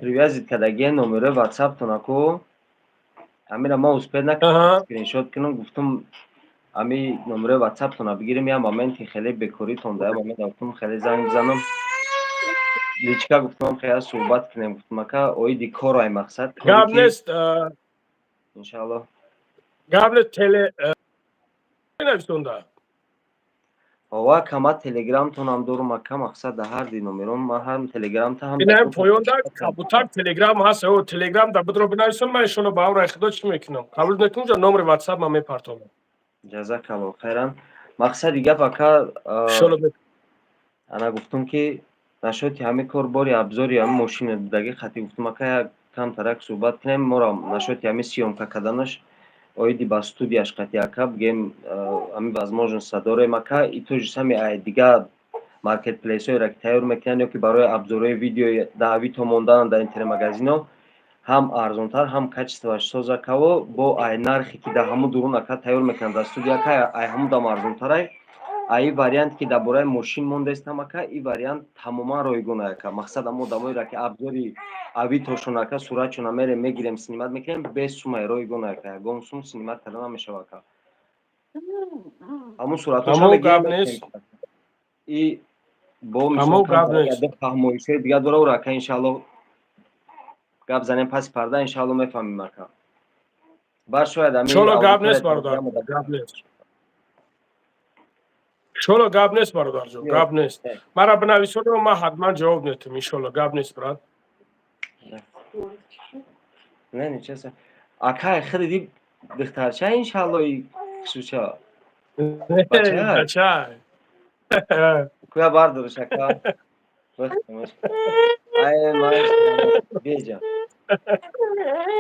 привязить кардагия номерои ватсаптон, аку, ҳамира ман успеть накардам скриншот кунам. Гуфтум, ҳами номерои ватсаптона бигирем, як моменти хеле бекоритон да, як момент гуфтум, хеле занг бизанам личка, гуфтум, хеле суҳбат кунем, гуфтум, ака, оиди кор, ай мақсад. Гап нест. Иншаалло. Гап нест, теле нависонда. Ова, кама телеграмтонам дорум, ака, мақсад, да ҳар ди номером ман ҳам телеграмта ҳам. Инам поёнда кабутар телеграм ҳаст, о, телеграм да будро бинависон, ман иншолло ба амри Худо чӣ мекунам, қабул мекунам, ҷа номери ватсап ман мепартонам. Ҷазакалло хайран. Мақсади гап, ака, ана гуфтум, ки нашоти ҳамин кор бори абзори ҳамин мошина будаги хати, гуфтум, ака, як камтарак суҳбат кунем, моро нашоти ҳамин съёмка карданаш оиди ба студияш қати, ака, бигем, ҳамин возможностьа дорем, ака, и то же самое ай дигар маркетплейсҳоеро ки тайёр мекунанд ё ки барои абзорҳои видеои даъвито мондананд дар интернет-магазино, ҳам арзонтар, ҳам качествоаш соз, акаво, бо ай нархе ки дар ҳамун дурун, ака, тайёр мекунанд дар студия, ака, ай ҳамун дам арзонтарай. Ай варианте ки дар бораи мошин мондаистам, ака, и вариант тамоман ройгон, ака. Мақсад, ҳамо одамоеро ки абзори авитошон, ака, суратшона мерем, мегирем, снимать мекунем, без сумаи ройгон, ака, ягон сум снимать карда намешава, ака, ҳамун суратҳоша мегирем и бо мисол фаҳмоишҳои дигар дора, уро, ака, иншаалло, гап занем паси парда, иншаалло, мефаҳмем, ака, бар шояд. Иншолло, гап нест, бародар, гап нест. Иншолло, гап нест, бародарҷон, гап нест. Мара бинависонам, ман ҳатман ҷавоб метам, иншолло, гап нест, брат. Не, ничего, ака, хириди духтарча, иншалло, хусуча. Бача. Куя бардориш, ака. Ай, беҷа.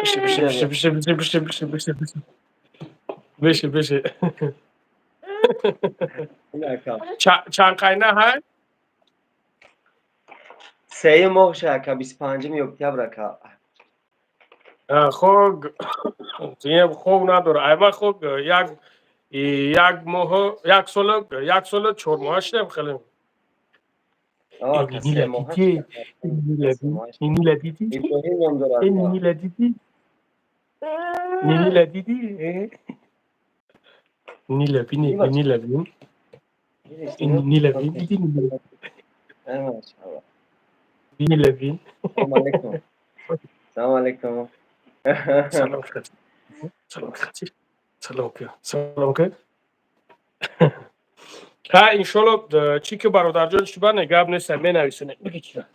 Биши, биши, биши, биши, биши, биши, биши, биши, биши, биши. Чанд қайна ҳай? Сеюм моҳша, ака, 25-уми октябр, ака. Хог хоб надора. Айма хог як моҳ, як солу, як солу 4 моҳа шудем хеле. Нинила дидӣ? Нинила дидӣ? Нинила дидӣ? Нинила бини, нинила бин. Нинила бин, дидӣ нинила? Нинила бин. Салом алейкум. Салом, салом, салом, салом. Ҳа, иншолло, чӣ ки, бародарҷон, чӣ бане, гап нест, менависоне. Биги, чӣ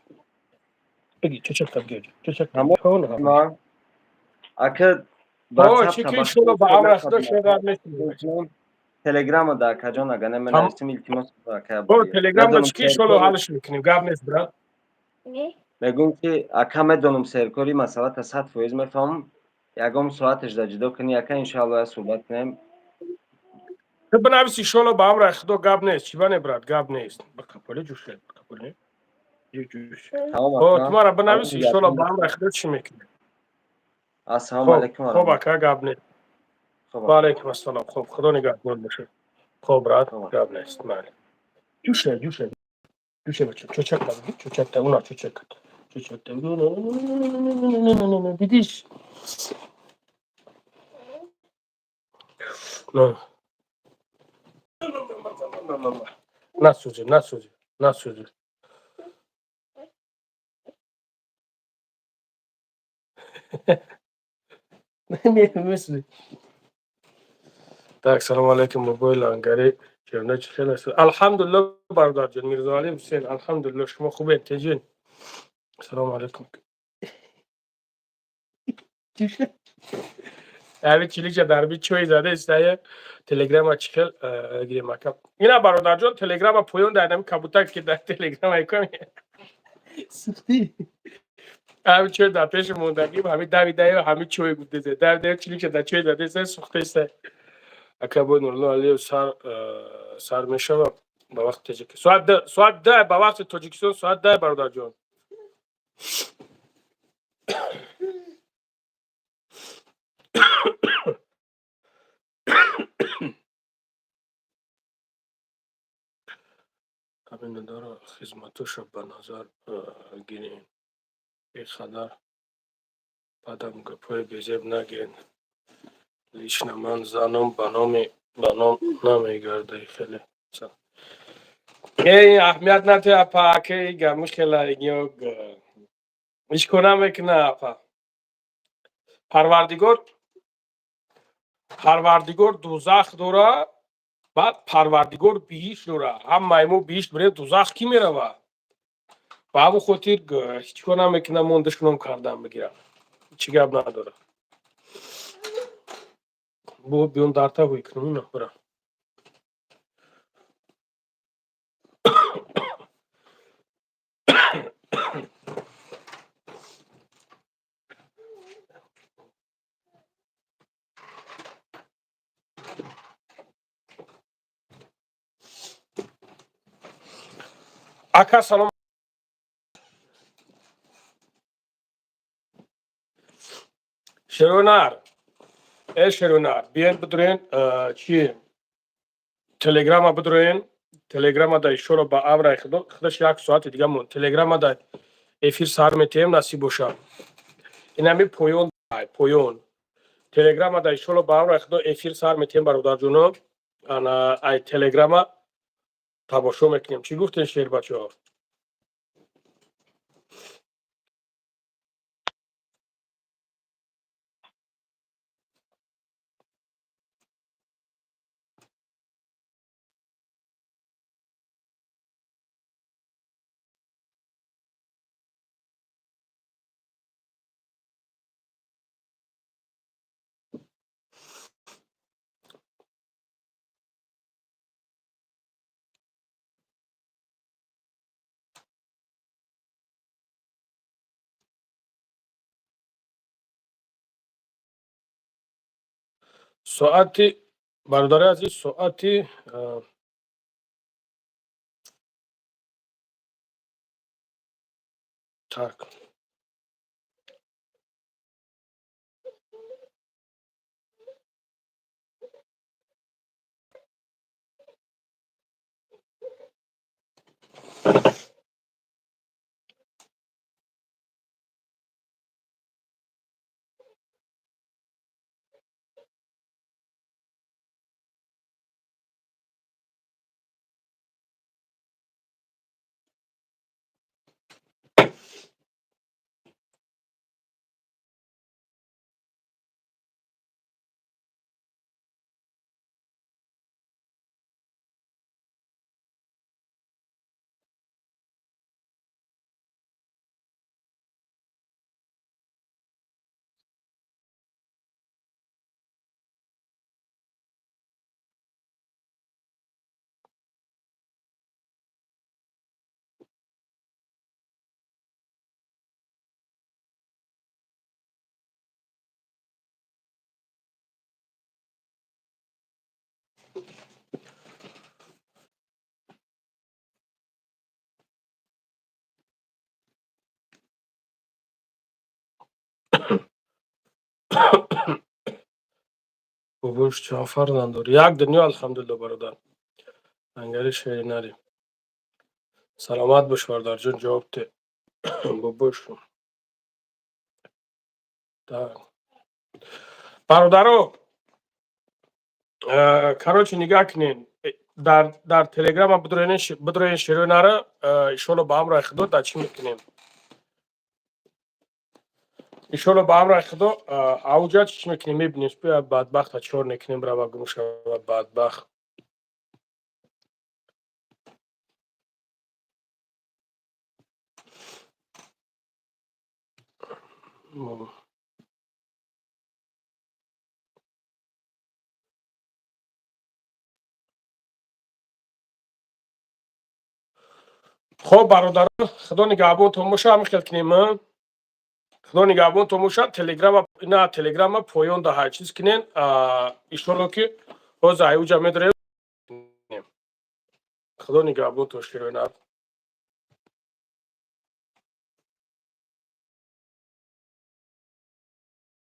биги, чочакта биги, чочакта. Ака. Чӣ ки, иншолло, ба амри Худо шояд нест. Телеграма да, акаҷон, ага неменависим, илтимос, ака. Телеграм да чӣ ки, иншолло, ҳалш мекунем, гап нест, брат. Мегӯм ки, ака, медонам, серкори масъалата 100% мефаҳмам, ягон соаташ да ҷудо кунӣ, ака, иншоалло, я суҳбат кунем. Ту бинавис, иншолло, ба амри Худо, гап нест. Чӣ бане, брат, гап нест. Бақаполи ҷӯш, бақаполи ҷӯш. Ту мара бинавис, иншолло, ба амри Худо чӣ мекунем. Ассалому алайкум. Хоб, ака, гап нест. Ва алайкум ассалом. Хоб, Худо нигаҳбон бошад. Хоб, брат, гап нест, майли. Ҷӯша, ҷӯша, ҷӯша, бача, чочак та бигир, чочак та, уна чочак, чочак та. Дидиш? На. Насӯзӣ, насӯзӣ, насӯзӣ. Мисли. Так, салому алайкум, бобои Лангари. Чӣ чӣ хел аст? Алҳамдулилло, бародарҷон Мирзоалӣ Ҳусейн, алҳамдулилло, шумо хубед, теҷин? Салому алайкум. Ҳами чилиша дарби чой зада истая. Телеграма чӣ хел гирем, ака? Ина, бародарҷон, телеграма поён дар ҳами кабутак, ки дар телеграма икам сухтӣ. Ҳами чой дар пеши мондагим, ҳами дави даю, ҳами чой гуфтезе. Дави даю чилиша дар чой зада истая, сухта истая. Ака, бо Нурулло Алиев сар мешава ба вақти Тоҷикистон? Соат 10 ба вақти Тоҷикистон, соат 10, бародарҷон. Ҳамин хизматоша ба назар гирем. Беқадар баъдам гапҳои безеб нагӯед. Лично ман занам ба номи ба ном намегарда, хеле. Э, аҳамият натиҳ, апа, ака, гами хела ҳеҷ кор намекуна, апа. Парвардигор, Парвардигор дузах дора, баъд Парвардигор биҳишт дора. Ҳамаи мо биҳишт бирем, дузах кӣ мерава? Ба ҳамон хотир ҳеҷ кор намекунам, мон душманом кардан бигирам. Ҳеҷ гап надора. Бо биём дарта ҳуй кунам, на бира. Ака, салом. Шерунар. Э, Шерунар, биёед, бидурен, чи телеграма бидуроен. Телеграма да ишоро ба амраи Худо, худаш як соати дига монд. Телеграма да эфир сар метиҳем, насиб боша. Инами поён, поён. Телеграма да ишоро ба амраи Худо эфир сар метиҳем, бародарҷоно. Ана ай телеграма тамошо мекунем. Чӣ гуфтен, шербачаҳо? Соати, бародари азиз, соати так. Бобош, чанд фарзанд дорӣ? Як дунё, алҳамдулилло, бародар. Ангари шеринари. Саломат бош, бародарҷон, ҷавоб те бобош. Так, бародаро, короче, нигаҳ кунед, дар телеграма бидроен, шерои иншолло ба амрои худо дар чӣ мекунем, иншолло ба амрои худо ауҷа чӣ мекунем, мебинем. Бадбахта чор мекунем, рава гум шава бадбахт. Хоб, бародарон, худо нигаҳбонтон боша. Ҳамин хел кунем, худо нигаҳбонтон боша. Телеграма на телеграма поён да ҳар чиз кунен, иншолло ки ҳозир аюҷа медорем. Худо нигаҳбонтон, широинат.